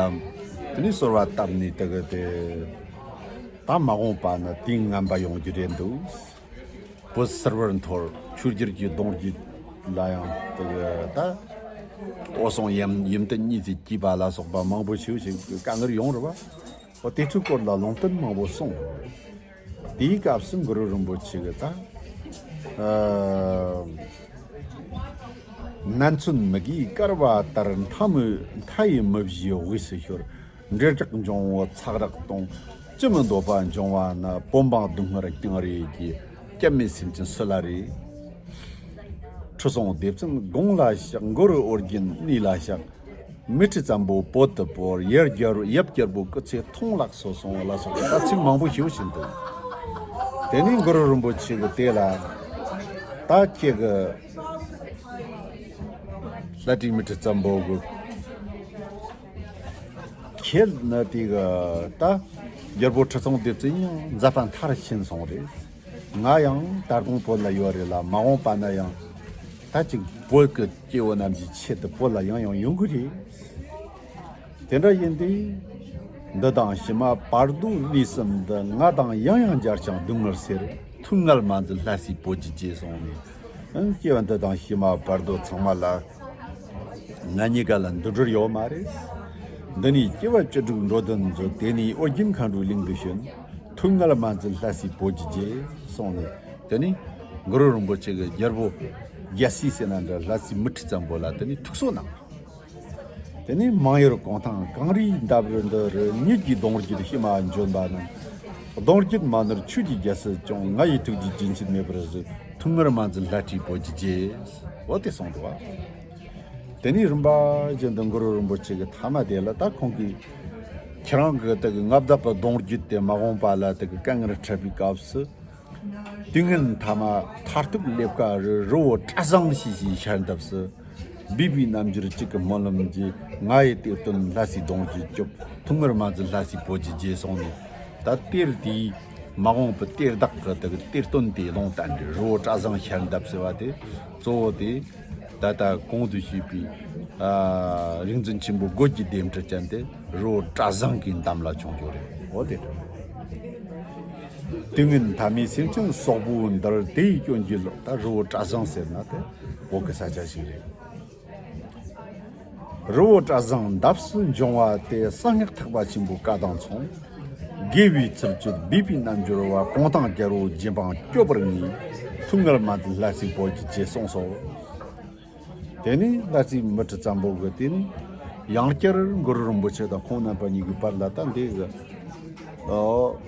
དེ་ནས་གསོལ་བ་བཏབ་ནས། དེ་གི་དེ་ད་མ་འོངས་པ་ན་དུས་ངན་པ་ཡོང་རྒྱུ་རེད་འདུག། བོད་སིལ་བུར་འཐོར། ཆོས་རྒྱལ་གྱི་གདུང་རྒྱུད་ལ་ཡང་དེ་གི་ད་འོད་སྲུང་ཡུམ་ཡུམ་བརྟན་གཉིས་ཀྱི་སྐྱེས་པ་ལ་སོགས་པ་མང་པོ་ཞིག་ཞིག་དཀའ་ངལ་ཡོང་རེད་བ། འོ་དེ་ཚོའི་སྐོར་ལ་ལུང་བསྟན་མང་པོ་གསུངས། དེའི་སྐབས་སུ་གུ་རུ་རིན་པོ་ཆེ་གིས་ད། ཨ། ནན་མཚོན་མི་དགེའི་དཀར་བ་ལྟར། མཐའ་མི་མཐའ་ཡས་མི་བཞིའི་དབུས་སུ་ཤོར། འབྲས་རྒྱགས་འབྱུང་བོ་ཚག་རག་གཏོང་། ཅི་མི་འདོད་པ་འབྱུང་བ་ན། བོད་འབངས་སྡུག་བསྔལ་སྙིང་རེ་རྒྱས། སྐྱབས་མེད་སེམས་ཅན་སུ་ལ་རེ། ཁྲི་སྲོང་ལྡེ་བཙན་དགུང་ལ་བཞག། གུ་རུ་ཨོ་རྒྱན་གནས་ལ་བཞག། མི་ཁྲི་བཙན་པོ་བོད་དུ་བོར། ཡབ་རྒྱལ་ཡབ་རྒྱལ་པོ་སྐུ་ཚེ་ཐུང་ལ་སོགས་གསུངས་ལ་སོགས་པ་ད་ཚིག་མང་པོ་ཞེ་པོ་ཅིག་འདུག། དེ་ནས་གུ་རུ་རིན་པོ་ཆེ་གིས་དེ་ལ་ད་ཁྱེད་ཀྱིས་ལྷ་བྲིས་མི་ཁྲི་བཙན་པོ་གི་ཁྱེད་ནི་དེ་གི་ད་རྒྱལ་པོ་ཁྲི་སྲོང་ལྡེ་བཙན་ཡང་མཛད་པ་མཐར་ཕྱིན་སོང་རེད། ང་ཡང་ད་དུང་བོད་ལ་ཡོད་རེད་ལ། མ་འོངས་པ་ན་ཡང་ད་ཅིག་བོད་ཀྱི་སྐྱེ་བོ་རྣམས་ཀྱི་ཆེད་དུ་བོད་ལ་ཡང་ཡང་ཡོང་གི་རེད། དེ་འདྲ་ཡིན་དུས། འདི་དང་ཕྱི་མ་བར་དོ་གནས་གསུམ་འདི། ང་དང་ཡང་ཡང་མཇལ་ཞིང་སྡུག་བསྔལ་སེལ། ཐུན་མངལ་མ་འཛུལ་ལྷ་སྲས་བོད་ཀྱི་རྗེ་གསུངས་ནས། ཨང་། སྐྱེ་བ་འདི་དང་ཕྱི་མ་བར་དོ་ཚང་མ་ལ་ང་གཉིས་ཀ་ལ་འདུ་འབྲེལ་ཡོད་མ་རེད། འདི་ནས་སྐྱེ་བ་བཅུ་དྲུག་འགྲོ་དོན་མཛད། དེ་ནས་ཨོ་རྒྱན་མཁའ་འགྲོའི་གླིང་དུ་བྱོན། ཐུན་མངལ་མ་འཛུལ་ལྷ་སྲས་བོད་ཀྱི་རྗེ་གསུངས་ནས། དེ་ནས་གུ་རུ་རིན་པོ་ཆེ་གི་རྒྱལ་པོ་རྒྱལ་སྲས་ཟེར་ན་འདྲ། ལྷ་སྲས་མུ་ཁྲི་བཙན་པོ་ལ་དེ་ནས་ཐུགས་གསོ་གནང་། དེ་ནས་མང་ཡུལ་གུང་ཐང་གངས་རིའི་འདབས་རི་འདི་རུ། ཉིད་ཀྱི་གདུང་རྒྱུད་ཕྱི་མ་འབྱོན་པ་རྣམས། གདུང་རྒྱུད་མ་ནོར་ཆོས་ཀྱི་རྒྱལ་སྲིད་སྐྱོང་། ང་ཡི་ཐུགས་རྗེ་རྒྱུན་ཆད་མེད་པར་གཟིགས། ཐུན་མངལ་མ་འཛུལ་ལྷ་སྲས་བོད་ཀྱི་རྗེ། འོ་དེ་གསུངས་འདུག་བ། དེ་ནས་རིམ་པ་བཞིན་དུ་གུ་རུ་རིན་པོ་ཆེ་གི་ཐ་མ་དེ་ལ་ད་ཁོང་གིས་ཁྱེད་རང་གི་དེ་གི་མངའ་བདག་གི་གདུང་རྒྱུད་དེ་མ་འོངས་པ་ལ་དེ་གི་དཀའ་ངལ་འཕྲད་པའི་སྐབས་སུ། དུས་ངན་ཐ་མ་མཐར་ཐུག་ཀླད་ཀ་རི་རི་བོ་བཀྲ་བཟང་ཞེས་བྱའི་ཤར་འདབས་སུ། སྦས་པའི་རྣམ་འགྱུར་གཅིག་གི་སྨོན་ལམ་གྱིས། ང་ཡི་གཏེར་སྟོན་ལྷ་སྲས་གདུང་རྒྱུད་སྐྱོབ། ཐུན་མངལ་མ་འཛུལ་ལྷ་སྲས་བོད་ཀྱི་རྗེ་གསུངས་ནས། ད་གཏེར་དེའི་མ་འོངས་པའི་གཏེར་བདག་གི་དེ་གི་གཏེར་སྟོན་དེ་ལུང་བསྟན་ཏེ། རི་བོ་བཀྲ་བཟང་ཤར་འདབས་ཟེར་བ་དེ་གཙོ་བོ་དེ། ད་ལྟ་གོང་དུ་ཞུས་པའི་ཨ་རིག་འཛིན་ཆེན་པོ་རྒོད་ཀྱི་ལྡེམ་འཕྲུ་ཅན་དེ་རི་བོ་བཀྲ་བཟང་གི་འདམ་ལ་བྱུང་རྒྱུ་རེད། འོ་དེ་རེད། དུས་ངན་ཐ་མའི་སེམས་ཅན་སོག་པོའི་མདུན། དེ་ཡི་སྐྱོན་གྱིས་ལོག་ད་རི་བོ་བཀྲ་བཟང་ཟེར་ན་དེ་བོད་ཀྱི་ས་ཆ་ཞིག་རེད། རི་བོ་བཀྲ་བཟང་འདབས་སུ་འབྱུང་བ་དེ། གསང་སྔགས་ཐེག་པ་ཆེན་པོའི་བཀའ་དང་མཚུངས། དགེ་བའི་ཚུལ་གྱིས་སྦས་པའི་རྣལ་འབྱོར་བ། གུང་ཐང་རྒྱལ་པོ་རྗེ་འབངས་སྐྱོབ་པར་ངེས། ཐུན་མངལ་མ་འཛུལ་ལྷ་སྲས་བོད་ཀྱི་རྗེ་གསུངས་སོ། དེ་ནས་ལྷ་སྲས་མུ་ཁྲི་བཙན་པོ་གི་དེ་ནས་ཡང་བསྐྱར་གུ་རུ་རིན་པོ་ཆེ་དང་ཁོང་རྣམ་པ་གཉིས་ཀྱི་བར་ལ་ད་འདི་གི་ཨོ།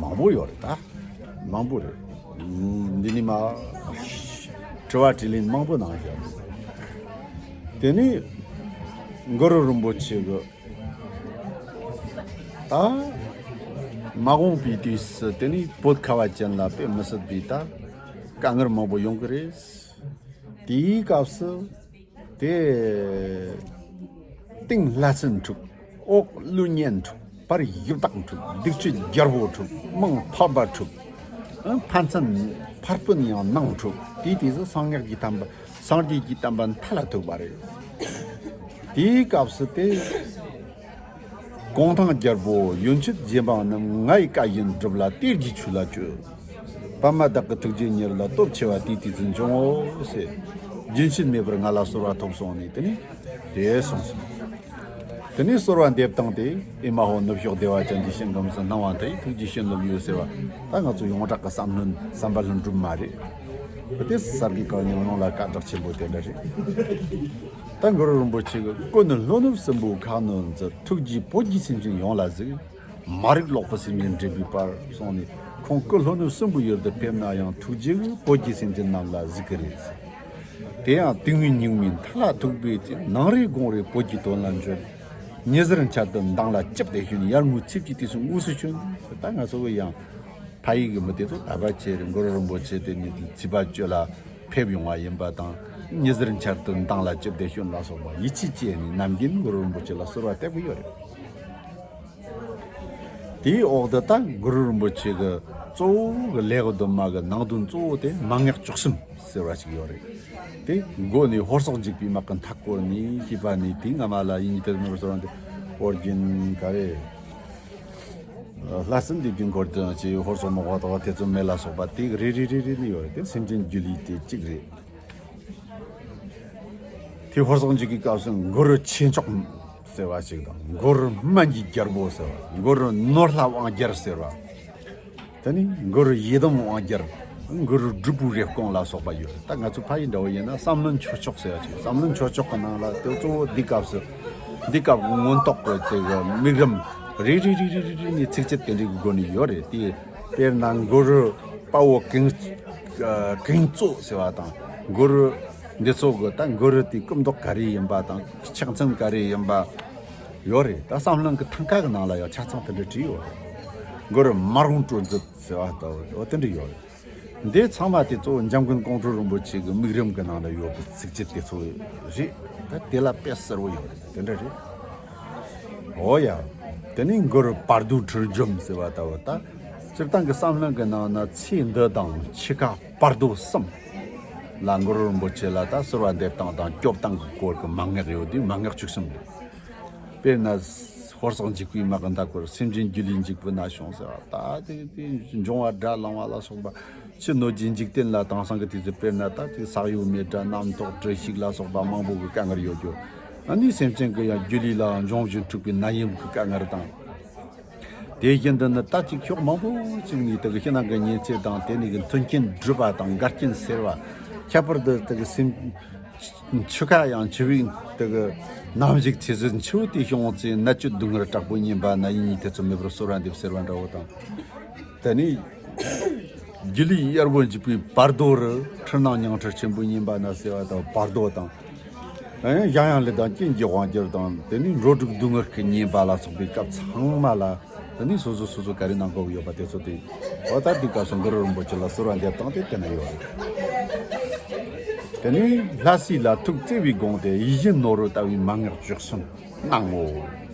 མང་པོ་ཡོད་རེད་ད། མང་པོ་རེད། འདི་ནི་མ་དྲི་བ་དྲིས་ལན་མང་པོ་གནང་ཡོད། དེ་ནི་གུ་རུ་རིན་པོ་ཆེ་གི་ད་མ་འོངས་པའི་དུས་སུ་དེ་ནི་བོད་ཁ་བ་ཅན་ལ་དཔེ་མི་སྲིད་པའི་ད་དཀའ་ངལ་མང་པོ་ཡོང་གི་རེད། དེའི་སྐབས་སུ། དེ། སྟེང་ལྷ་སྲིན་འཁྲུགས། འོག་ཀླུ་གཉན་འཁྲུགས། བར་ཡི་དྭགས་འཁྲུགས། སྡིག་སྤྱོད་རྒྱལ་པོ་འཁྲུགས། དམངས་ཕལ་པ་འཁྲུགས། ཨ། ཕན་ཚུན་ཕར་སྤུན་ཡང་ནང་འཁྲུགས། དེའི་དུས་སུ་གསང་སྔགས་ཀྱི་བསྟན་པ། སངས་རྒྱས་ཀྱི་བསྟན་པ་མཐའ་ལ་ཐུག་པ་རེད། དེའི་སྐབས་སུ་དེ། གུང་ཐང་རྒྱལ་པོ་ཡོན་མཆོད་རྗེ་འབངས་རྣམས། ང་ཡི་བཀའ་བཞིན་སྒྲུབ་ལ་གཏེར་གྱི་ཆོས་ལ་སྤྱོད། པདྨ་བདག་གི་ཐུགས་རྗེ་གཉེར་ལ། སྟོབས་ཆེ་བ་དེའི་དུས་སུ་འབྱུང་ངོ་ཟེར། རྒྱུན་ཆད་མེད་པར་ང་ལ་གསོལ་བ་ཐོབ་གསུངས་ནས་དེ་ནས་དེ་གསུངས་སོ། དེ་ནས་གསོལ་བ་འདེབས་སྟངས་དེ། ཨེ་མ་ཧོ། ནུབ་ཕྱོགས་བདེ་བ་ཅན་གྱི་ཞིང་ཁམས་སུ། སྣང་བ་མཐའ་ཡས་ཐུགས་རྗེའི་བྱིན་རླབས་ཡོད་ཟེར་བ། ད་ང་ཚོ་ཡོངས་གྲགས་ཀྱི་བསམ་ལྷུན་བསམ་པ་ལྷུན་གྲུབ་མ་རེད། དེ་གསར་བརྗེ་གང་ཉིད་ཡོངས་ལ་སྐད་གྲགས་ཆེན་པོ་དེ་འདྲ་རེད། ད་གུ་རུ་རིན་པོ་ཆེ་གིས། སྐུ་ནི་ལྷོ་ནུབ་སྲིན་པོའི་ཁ་གནོན་མཛད། ཐུགས་རྗེས་བོད་ཀྱི་སེམས་ཅན་ཡོངས་ལ་གཟིགས། མ་རིག་ལོག་པའི་སེམས་ཅན་འདྲེན་པའི་དཔལ་གསུངས་ནས། ཁོང་སྐུ་ལྷོ་ནུབ་སྲིན་པོའི་ཡུལ་དུ་ཕེབས་ན་ཡང་། ཐུགས་རྗེས་བོད་ཀྱི་སེམས་ཅན་རྣམས་ལ་གཟིགས་ཀྱི་རེད། དེ་ཡང་དུས་ངན་སྙིགས་མའི་མཐའ་ལ་ཐུག་པའི་ཚེ། ནངས་རེ་དགོང་རེ་བོད་ཀྱི་དོན་ལ་འབྱོན། ཉི་ཟེར་འཆར་དུས་མདངས་ལ་བཅིབས་ཏེ་བྱོན། ཡར་ངོའི་ཚེས་བཅུའི་དུས་སུ་དངོས་སུ་བྱོན། ད་ང་ཚོ་གི་ཡང་ཕ་ཡུལ་གྱི་མི་དེ་ཚོ་ད་ཕལ་ཆེར་གུ་རུ་རིན་པོ་ཆེ་དེ་ཉིད་ཚེས་པ་བཅུ་ལ་ཕེབས་ཡོང་བ་ཡིན་པ་དང་། ཉི་ཟེར་འཆར་དུས་མདངས་ལ་བཅིབས་ཏེ་བྱོན་ལ་སོགས་པ་ཡིད་ཆེས་བྱས་ནས་ནམ་རྒྱུན་གུ་རུ་རིན་པོ་ཆེ་ལ་གསོལ་བ་བཏབ་ཀྱི་ཡོད་རེད། དེའི་འོག་ཏུ་ད་གུ་རུ་རིན་པོ་ཆེ་གི་གཙོ་བོ་གི་ལས་སྡོམ་མ་གི་ནང་དོན་གཙོ་བོ་དེ་མན་ངག་བཅུ་གསུམ་ཟེར་བ་ཞིག་ཡོད་རེད། དེ་མགོ་ནས་ཧོར་སོག་འཇིགས་པའི་དམག་གི་མཐའ་བསྐོར་ནས་ཞེས་པ་ནས། དེའི་སྔ་མ་ལ་ཡིན་གྱི་དེ་མི་རུ་གསོལ་བ་འདེབས། ཨོ་རྒྱན་ག་རེ། ལྷ་སྲིན་འདི་རྒྱུན་འཁོར་དུ་ཡང་ཅི། ཧོར་སོག་མོ་ཧོ་ཏོ་ཐེ་ཚོམ་མེད་ལ་སོགས་པ་དེ་རེ་རེ་རེ་རེ་ནས་ཡོད་རེད། དེ་སེམས་ཅན་སྒྱུ་ལུས་དེ་གཅིག་རེད། དེ་ཧོར་སོག་འཇིགས་ཀྱི་སྐབས་སུ་གུ་རུ་ཆོས་མཆོག་ཟེར་བ་ཞིག་དང་། གུ་རུ་སྨན་གྱི་རྒྱལ་པོ་ཟེར་བ། གུ་རུ་ནོར་ལྷ་དབང་རྒྱལ་ཟེར་བ། དེ་ནས་གུ་རུ་ཡི་དམ་དབང་རྒྱལ། གུ་རུ་སྒྲུབ་པའི་རེབ་གོང་ལ་སོགས་པ་ཡོད། ད་ང་ཚོ་ཕ་ཡུལ་འདྲ་བོ་ཡིན་ན་བསམ་ལྷུན་ཆོས་མཆོག་ཟེར་བ་ཞིག་བསམ་ལྷུན་ཆོས་མཆོག་གི་ནང་ལ་དེ་གཙོ་བོ་འདི་སྐབས་སུ། འདི་སྐབས་མངོན་རྟོགས་ཀྱི་དེ་གི་དམིགས་རིམ་རེ་རེ་རེ་རེ་རེ་ནས་ཚིགས་བཅད་དེ་འདྲའི་སྒོ་ནས་ཡོད་རེད་དེ། དཔེར་ན་གུ་རུ་དཔའ་བོ་གངས་གངས་རྫོགས་ཟེར་བ་དང་། གུ་རུ་འདི་ཚོ་གི་ད་གུ་རུ་དེའི་སྐུ་མདོག་ག་རེ་ཡིན་པ་དང་། ཕྱག་མཚན་ག་རེ་ཡིན་པ་ཡོད་རེད། ད་བསམ་ལྷུན་གྱི་ཐང་ཀ་གི་ནང་ལ་ཡང་ཆ་ཚང་དེ་འདྲ་བྲིས་ཡོད་རེད། གུ་རུ་མར་འོང་སྤྲོ་མཛད་ཟེར་བ་ལྟ་བུ་འོ་དེ་འདྲ་ཡོད་རེད། འདི་ཚང་མ་དེ་གཙོ་བོ་འཇམ་མགོན་ཀོང་སྤྲུལ་རིན་པོ་ཆེ་གི་དམིགས་རིམ་གྱི་ནང་ལ་ཡོད་པའི་ཚིགས་བཅད་དེ་ཚོ་རེད། ད་དེ་ལ་དཔེ་གསལ་བོ་ཡོད་རེད། དེ་འདྲ་རེད། འོ་ཡ། དེ་ནས་མགུར་བར་དོའི་ཁྲིད་འཇོམས་ཟེར་བ་ལྟ་བུ་ད། སྤྱིར་བཏང་གི་བསམ་བློ་གི་ནང་ན་ཚེ་འདི་དང་འཆི་ཁ་བར་དོ་གསུམ་ལ་གུ་རུ་རིན་པོ་ཆེ་ལ་ད་གསོལ་བ་འདེབས་སྟངས་དང་སྐྱོབ་སྟངས་ཀྱི་སྐོར་གྱི་མན་ངག་ཡོད་དུས་མན་ངག་བཅུ་གསུམ་རེད། དཔེར་ན། ཧོར་སོག་འཇིགས་པའི་དམག་གི་མདའ་སྐོར། སེམས་ཅན་སྒྱུ་ལུས་འཇིགས་པའི་ན་གཞོན་ཟེར་བ་ད་དེ་དེ་འབྱུང་བ་དགྲ་ལངས་པ་ལ་སོགས་པ། ཕྱི་གནོད་སྦྱིན་འཇིག་རྟེན་ལ་དེང་སང་གི་དུས་སུ་དཔེར་ན་ད་ཅིག་ས་གཡོ་མེ་དགྲ་གནམ་ཐོག་དྲི་ཞིག་ལ་སོགས་པ་མང་པོ་གི་དཀའ་ངལ་ཡོད་རྒྱུ། ཨ་ནི་སེམས་ཅན་གྱི་ཡང་སྒྱུ་ལུས་ལའང་འབྱུང་བཞིན་འཁྲུགས་པའི་ནད་ཡམས་ཀྱི་དཀའ་ངལ་དང་། དེ་བཞིན་དུ་ནི་ད་ཅིག་ཕྱོགས་མང་པོ་ཅིག་ནས་དེ་གི་ཕྱི་ནང་གི་ཉེན་ཚེ་དང་དེ་ནས་གི་མཐུན་རྐྱེན་སྒྲུབ་པ་དང་འགལ་རྐྱེན་སེལ་བ། ཁྱད་པར་དུ་དེ་གི་སེམས། འཆི་ཁ་ཡང་འཆི་བའི་དེ་གི་ནམ་ཞིག་ཚེ་ཟད་འཆི་བ་དེ་བྱུང་ཚེ་ནད་བཅུད་སྡུག་བསྔལ་དྲག་པོ་ཉེན་པ་ན་ཡིད་གཉིས་ཐེ་ཚོམ་མེད་པར་གསོལ་བ་འདེབས་ཟེར་བ་འདྲ་བོ་དང་། དེ་ནས་སྒྱུ་ལུས་གཡར་པོ་འཇིག་པའི་བར་དོ་རུ་འཁྲུལ་སྣང་ཉིང་ཁྲི་ཆེན་པོ་ཉེན་པ་ན་ཟེར་བ་དང་བར་དོ་དང་། ཡང་ཡང་ལས་དང་རྐྱེན་གྱི་དབང་གྱུར་དང་དེ་ནས་འགྲོ་དྲུག་སྡུག་བསྔལ་གྱི་ཉེན་པ་ལ་སོགས་པའི་སྐབས་ཚང་མ་ལ། དེ་ནས་སོ་སོ་སོ་སོ་ག་རེ་གནང་དགོས་ཡོད་པ་དེ་ཚོ་དེ། འོ་ད་དེའི་སྐབས་སུ་གུ་རུ་རིན་པོ་ཆེ་ལ་གསོལ་བ་འདེབས་སྟངས་དེ་དེ་ན་ཡོད་རེད། དེ་ནས་ལྷ་སྲས་ལ་ཐུགས་བརྩེ་བའི་དགོངས་ཏེ་ཡིད་བཞིན་ནོར་བུ་ལྟ་བུའི་མན་ངག་བཅུ་གསུམ་གནང་ངོ་།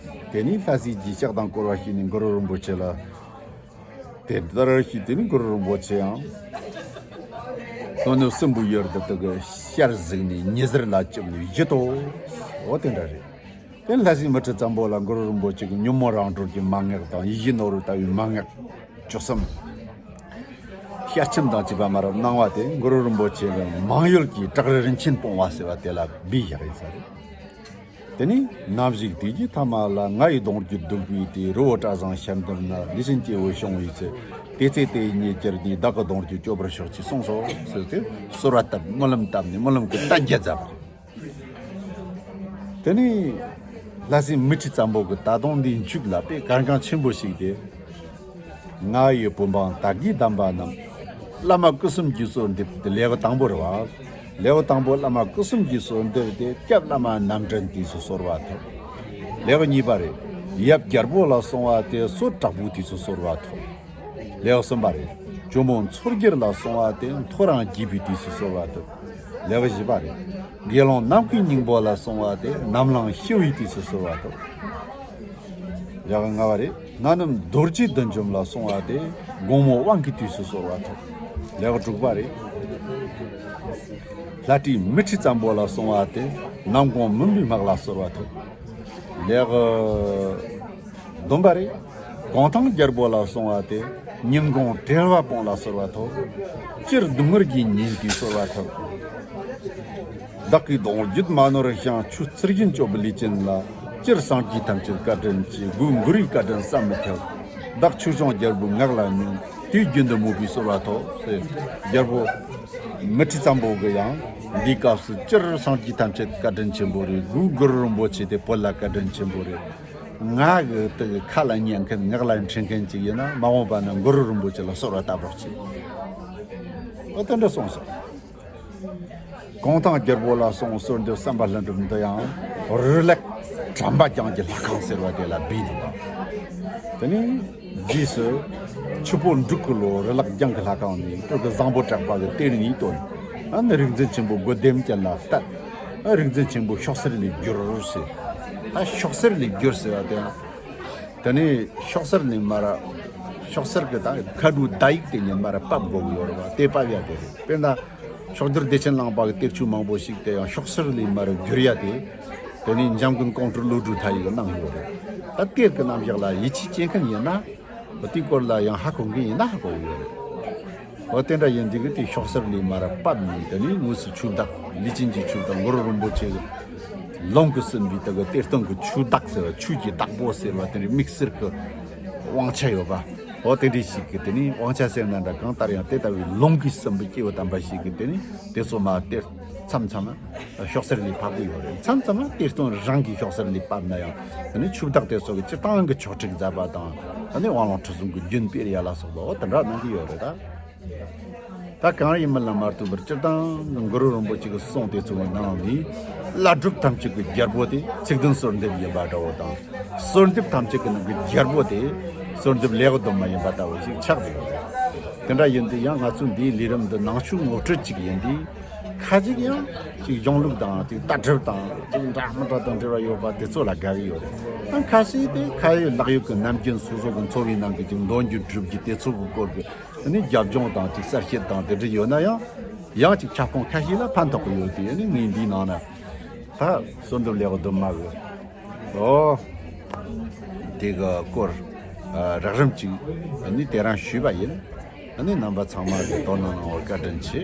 དེ་ནས་ལྷ་སྲས་ཀྱིས་ཕྱག་དང་བསྐོར་བ་ཞུས་ནས་གུ་རུ་རིན་པོ་ཆེ་ལ། དེ་ལྟར་ཞུས་དེ་ནས་གུ་རུ་རིན་པོ་ཆེ་ཡང་། དོན་ནི་སྲིན་པོའི་ཡུལ་དུ་དུ་གི་ཤར་གཟིགས་ནས་ཉི་ཟེར་ལ་བཅུག་ནས་བཞུད་དོ། འོ་དེ་འདྲ་རེད། དེ་ལྷ་སྲས་མི་ཁྲི་བཙན་པོ་ལ་གུ་རུ་རིན་པོ་ཆེ་གི་ཉོན་མོངས་རང་གྲོལ་གྱི་མན་ངག་དང་ཡིད་བཞིན་ནོར་བུ་ལྟ་བུའི་མན་ངག་བཅུ་གསུམ། ཞལ་ཆེམས་དང་བཅས་པ་མར་གནང་བ་དེ་གུ་རུ་རིན་པོ་ཆེ་གི་མང་ཡུལ་གྱི་བྲག་རི་རིན་ཆེན་སྤུངས་པ་ཟེར་བ་དེ་ལ་སྦས་བཞག་ཡིན་ས་རེད། དེ་ནས་ནམ་ཞིག་དུས་ཀྱི་ཐ་མ་ལ་ང་ཡི་གདུང་རྒྱུད་གདུག་པའི་དུས། རི་བོ་བཀྲ་བཟང་ཞལ་འདེབས་ན། ལུས་ཅན་སྐྱེ་བོ་བྱུང་བའི་ཚེ། དེ་ཚེ་དེ་ཡི་ཉེས་གྱུར་ནས། བདག་གི་གདུང་རྒྱུད་སྐྱོབ་པར་ཤོག་ཅེས་གསུངས་སོ་ཟེར་ཏེ་གསོལ་བ་བཏབ་སྨོན་ལམ་བཏབ་ནས་སྨོན་ལམ་གྱི་གཏན་འཁེལ་མཛད་པ། དེ་ནས་ལྷ་སྲས་མི་ཁྲི་བཙན་པོ་གིས་ད་དུང་འདིའི་མཇུག་ལ་དཔེ་གལ་འགངས་ཆེན་པོ་ཞིག་སྟེ། ང་ཡི་བུ་འབངས་དག་གིས་བདམས་པ་རྣམས། བླ་མ་སྐུ་གསུམ་གྱིས་གསོལ་འདེབས་ཏེ་ལེའུ་དང་པོ་རེད་བ། ལེའུ་དང་པོ་བླ་མ་སྐུ་གསུམ་གྱིས་གསོལ་འདེབས་ཏེ་སྐྱབས་བླ་མ་རྣམ་འདྲེན་དུས་སུ་གསོལ་བ་ཐོབ། ལེའུ་གཉིས་པ་རེད། ཡབ་རྒྱལ་པོ་ལ་སོང་བ་སྟེ་སྲོད་དྲག་པོའི་དུས་སུ་གསོལ་བ་ཐོབ། ལེའུ་གསུམ་པ་རེད། ཇོ་མོ་མཚོ་རྒྱལ་ལ་སོང་བ་སྟེ་ཐོ་རངས་རྒྱས་པའི་དུས་སུ་གསོལ་བ་ཐོབ། ལེའུ་བཞི་པ་རེད། དགེ་སློང་ནམ་མཁའི་སྙིང་པོ་ལ་སོང་བ་སྟེ་ནམ་ལངས་ཤི་བའི་དུས་སུ་གསོལ་བ་ཐོབ། ལེའུ་ལྔ་པ་རེད། ང་རྣམས་རྡོ་རྗེ་བདུད་འཇོམས་ལ་སོང་བ་སྟེ་དགོང་མོ་དབང་གི་དུས་སུ་གསོལ་བ་ཐོབ། ལེའུ་དྲུག་པ་རེད། ལྷ་སྲས་མི་ཁྲི་བཙན་པོ་ལ་སོང་བ་སྟེ་ནམ་གུང་མུན་པའི་དམག་ལ་གསོལ་བ་ཐོབ། ལེའུ་བདུན་པ་རེད། གུང་ཐང་རྒྱལ་པོ་ལ་སོང་བ་སྟེ་ཉིན་གུང་བྲེལ་བ་སྤོང་ལ་གསོལ་བ་ཐོབ། སྤྱིར་སྡུག་བསྔལ་གྱི་ཉིན་དུས་གསོལ་བ་ཐོབ། བདག་གི་གདུང་རྒྱུད་མ་ནོར་ཞིང་། ཆོས་ཚུལ་བཞིན་སྐྱོབ་པའི་ལུས་ཅན་ལ། སྤྱིར་སངས་རྒྱས་ཐམས་ཅད་བཀའ་དྲིན་ཆེ། སྒོས་གུ་རུའི་བཀའ་དྲིན་བསམ་མི་ཁྱབ། བདག་ཆོས་སྐྱོང་རྒྱལ་པོའི་ངག་ལ་ཉོན། དུས་རྒྱུན་དུ་མོས་པའི་གསོལ་བ་ཐོབ་ཟེར། རྒྱལ་པོ་མི་ཁྲི་བཙན་པོ་གིས་ཡང་འདིའི་སྐབས་སུ་སྤྱིར་སངས་རྒྱས་ཐམས་ཅད་བཀའ་དྲིན་ཆེན་པོ་རེད། སྒོས་གུ་རུ་རིན་པོ་ཆེ་དེ་བོད་ལ་བཀའ་དྲིན་ཆེན་པོ་རེད། ང་གི་དེ་གི་ཁ་ལ་ཉན་མཁན་ངག་ལ་འཁྲིད་མཁན་ཅིག་ཡིན་ན་མ་འོངས་པ་ན་གུ་རུ་རིན་པོ་ཆེ་ལ་གསོལ་བ་བཏབ་རོགས་གྱིས། ཨོ་དེ་འདྲ་གསུངས་སོང་། གུང་ཐང་རྒྱལ་པོ་ལ་སོང་གསོལ་འདེབས་བསམ་པ་ལྷུན་གྲུབ་འདི་ཡང་རི་ལེགས་གྲམ་པ་རྒྱང་གི་ལྷ་ཁང་ཟེར་བ་དེ་ལ་སྦས་འདུག་པ། དེ་ནས་རྗེས་སུ་ཆུ་སྤོ་འབྲུག་གི་ལོ་རི་ལེགས་རྒྱང་གི་ལྷ་ཁང་ནས་སྤྲུལ་སྐུ་བཟང་པོ་གྲགས་པ་གི་གཏེར་ནས་བཏོན། ཨ་ནི་རིག་འཛིན་ཆེན་པོ་དགུ་ལྡེམ་ཅན་ལ་གཏད། ཨ་རིག་འཛིན་ཆེན་པོ་ཤོག་སེར་ལས་བསྒྱུར་ཟེར། ད་ཤོག་སེར་ལས་བསྒྱུར་ཟེར་བ་དེ་ཡང་། དེ་ནས་ཤོག་སེར་ལས་མར། ཤོག་སེར་གྱི་ད་ཁ་དྲུག་ཟླ་ཡིག་དེ་ཉིད་མར་ཕབ་དགོས་ཀྱི་ཡོད་རེད་བ། དེ་ཕབ་ཡ་དེ་རེད། དཔེར་ན། ཤོག་སྒྱུར་བདེ་ཆེན་གླིང་པ་གི་གཏེར་ཆོས་མང་པོ་ཞིག་དེ་ཡང་ཤོག་སེར་ལས་མར་བསྒྱུར་ཡ་དེ། དེ་ནས་འཇམ་མགོན་ཀོང་སྤྲུལ་བློ་གྲོས་མཐའ་ཡས་ཀྱིས་གནང་ཡོད་རེད། ད་གཏེར་གྱི་རྣམ་གཞག་ལ་ཡིད་ཆེས་བྱེད་མཁན་ཡིན་ན། དེའི་སྐོར་ལ་ཡང་ཧ་གོ་མཁན་ཡིན་ན་ཧ་གོ་གི་ཡོད་རེད། འོ་དེ་འདྲ་ཡིན་དུས་ཀྱི་དེ་ཤོག་སེར་ལས་མར་ཕབ་ནས་དེ་ནས་དངོས་སུ་ཆོས་བདག་ལུས་ཅན་གྱི་ཆོས་བདག་གུ་རུ་རིན་པོ་ཆེ་གི་ལུང་གིས་ཟིན་པའི་དེ་གི་གཏེར་སྟོན་གྱི་ཆོས་བདག་ཟེར་བ་ཆོས་ཀྱི་བདག་པོ་ཟེར་བ་དེ་འདྲའི་དམིགས་བསལ་གྱི་དབང་ཆ་ཡོད་པ། འོ་དེ་འདྲའི་ཞིག་གིས་དེ་ནས་དབང་ཆ་ཟེར་ན་འདྲ་གང་ལྟར་ཡང་དེ་ལྟ་བུའི་ལུང་གིས་ཟིན་པའི་སྐྱེས་བུ་དམ་པ་ཞིག་གིས་དེ་ནས་དེ་ཚོ་མ་གཏེར་མཚམས་མཚམས་ཤོག་སེར་ལས་ཕབ་ཀྱི་ཡོད་རེད། མཚམས་མཚམས་གཏེར་སྟོན་རང་གིས་ཤོག་སེར་ལས་ཕབ་ན་ཡང་དེ་ནས་ཆོས་བདག་དེ་ཚོ་གི་སྤྱིར་བཏང་གི་ཆོག་ཁྲིགས་མཛད་པ་དང་དེ་ནས་དབང་ལུང་ཁྲིད་གསུམ་གྱི་རྒྱུན་སྤེལ་ཡ་ལ་སོགས་པ་འོ་དེ་འདྲ་གནང་གི་ཡོད་རེད་ད། ད་གང་ཡིན་མིན་ལ་མ་ལྟོས་པར་སྤྱིར་བཏང་གི་གུ་རུ་རིན་པོ་ཆེ་གི་གསུང་དེ་ཚོའི་ནང་ནས་བླ་སྒྲུབ་ཐམས་ཅད་ཀྱི་རྒྱལ་པོ་དེ་ཚིག་བདུན་གསོལ་འདེབས་ཡིན་པ་འདྲ་བོ་དང་། གསོལ་འདེབས་ཐམས་ཅད་ཀྱི་ནང་གི་རྒྱལ་པོ་དེ་གསོལ་འདེབས་ལེའུ་བདུན་མ་ཡིན་པ་ལྟ་བུ་ཞིག་ཆགས་ཡོད་རེད། དེ་འདྲ་ཡིན་དུས་ཡང་ང་ཚོས་འདིའི་ལས་རིམ་འདི་ནང་ཆོས་ངོ་སྤྲོད་ཅིག་ཡིན་དུས། ཁ་ཅིག་ཡང་ཅིག་གཞུང་ལུགས་དང་ཅིག་ལྟ་གྲུབ་དང་ཅིག་འདྲ་མི་འདྲ་དང་འབྲེལ་བ་ཡོད་པ་དེ་ཚོ་ལ་དགའ་གི་ཡོད་རེད། ཨ་ཁ་ཤས་དེ་ཁ་ཡོད་ལག་ཡོད་ཀྱི་ནམ་རྒྱུན་སོ་སོ་གི་འཚོ་བའི་ནང་གི་ཅིག་འདོན་རྒྱུ་སྒྲུབ་རྒྱུ་དེ་ཚོ་གི་སྐོར་གྱི་ཨ་ནི་རྒྱབ་ལྗོངས་དང་ཅིག་གསལ་བཤད་དང་དེ་འདྲ་ཡོད་ན་ཡང་། ཡང་ཅིག་ཁྱབ་ཁོངས་ཁ་ཤས་ལ་ཕན་ཐོགས་ཀྱི་ཡོད་དེ། ཨ་ནི་ངས་འདིའི་ནང་ན་ད་གསོལ་འདེབས་ལེགས་སྡོམ་མ་གི། ཨོ། དེ་གི་སྐོར་ཨ་རགས་རིམ་ཅིག་ཨ་ནི་དེ་རང་ཞུས་པ་ཡིན། ཨ་ནི་རྣམ་པ་ཚང་མ་གི་དོ་སྣང་གནང་བར་བཀའ་དྲིན་ཆེ།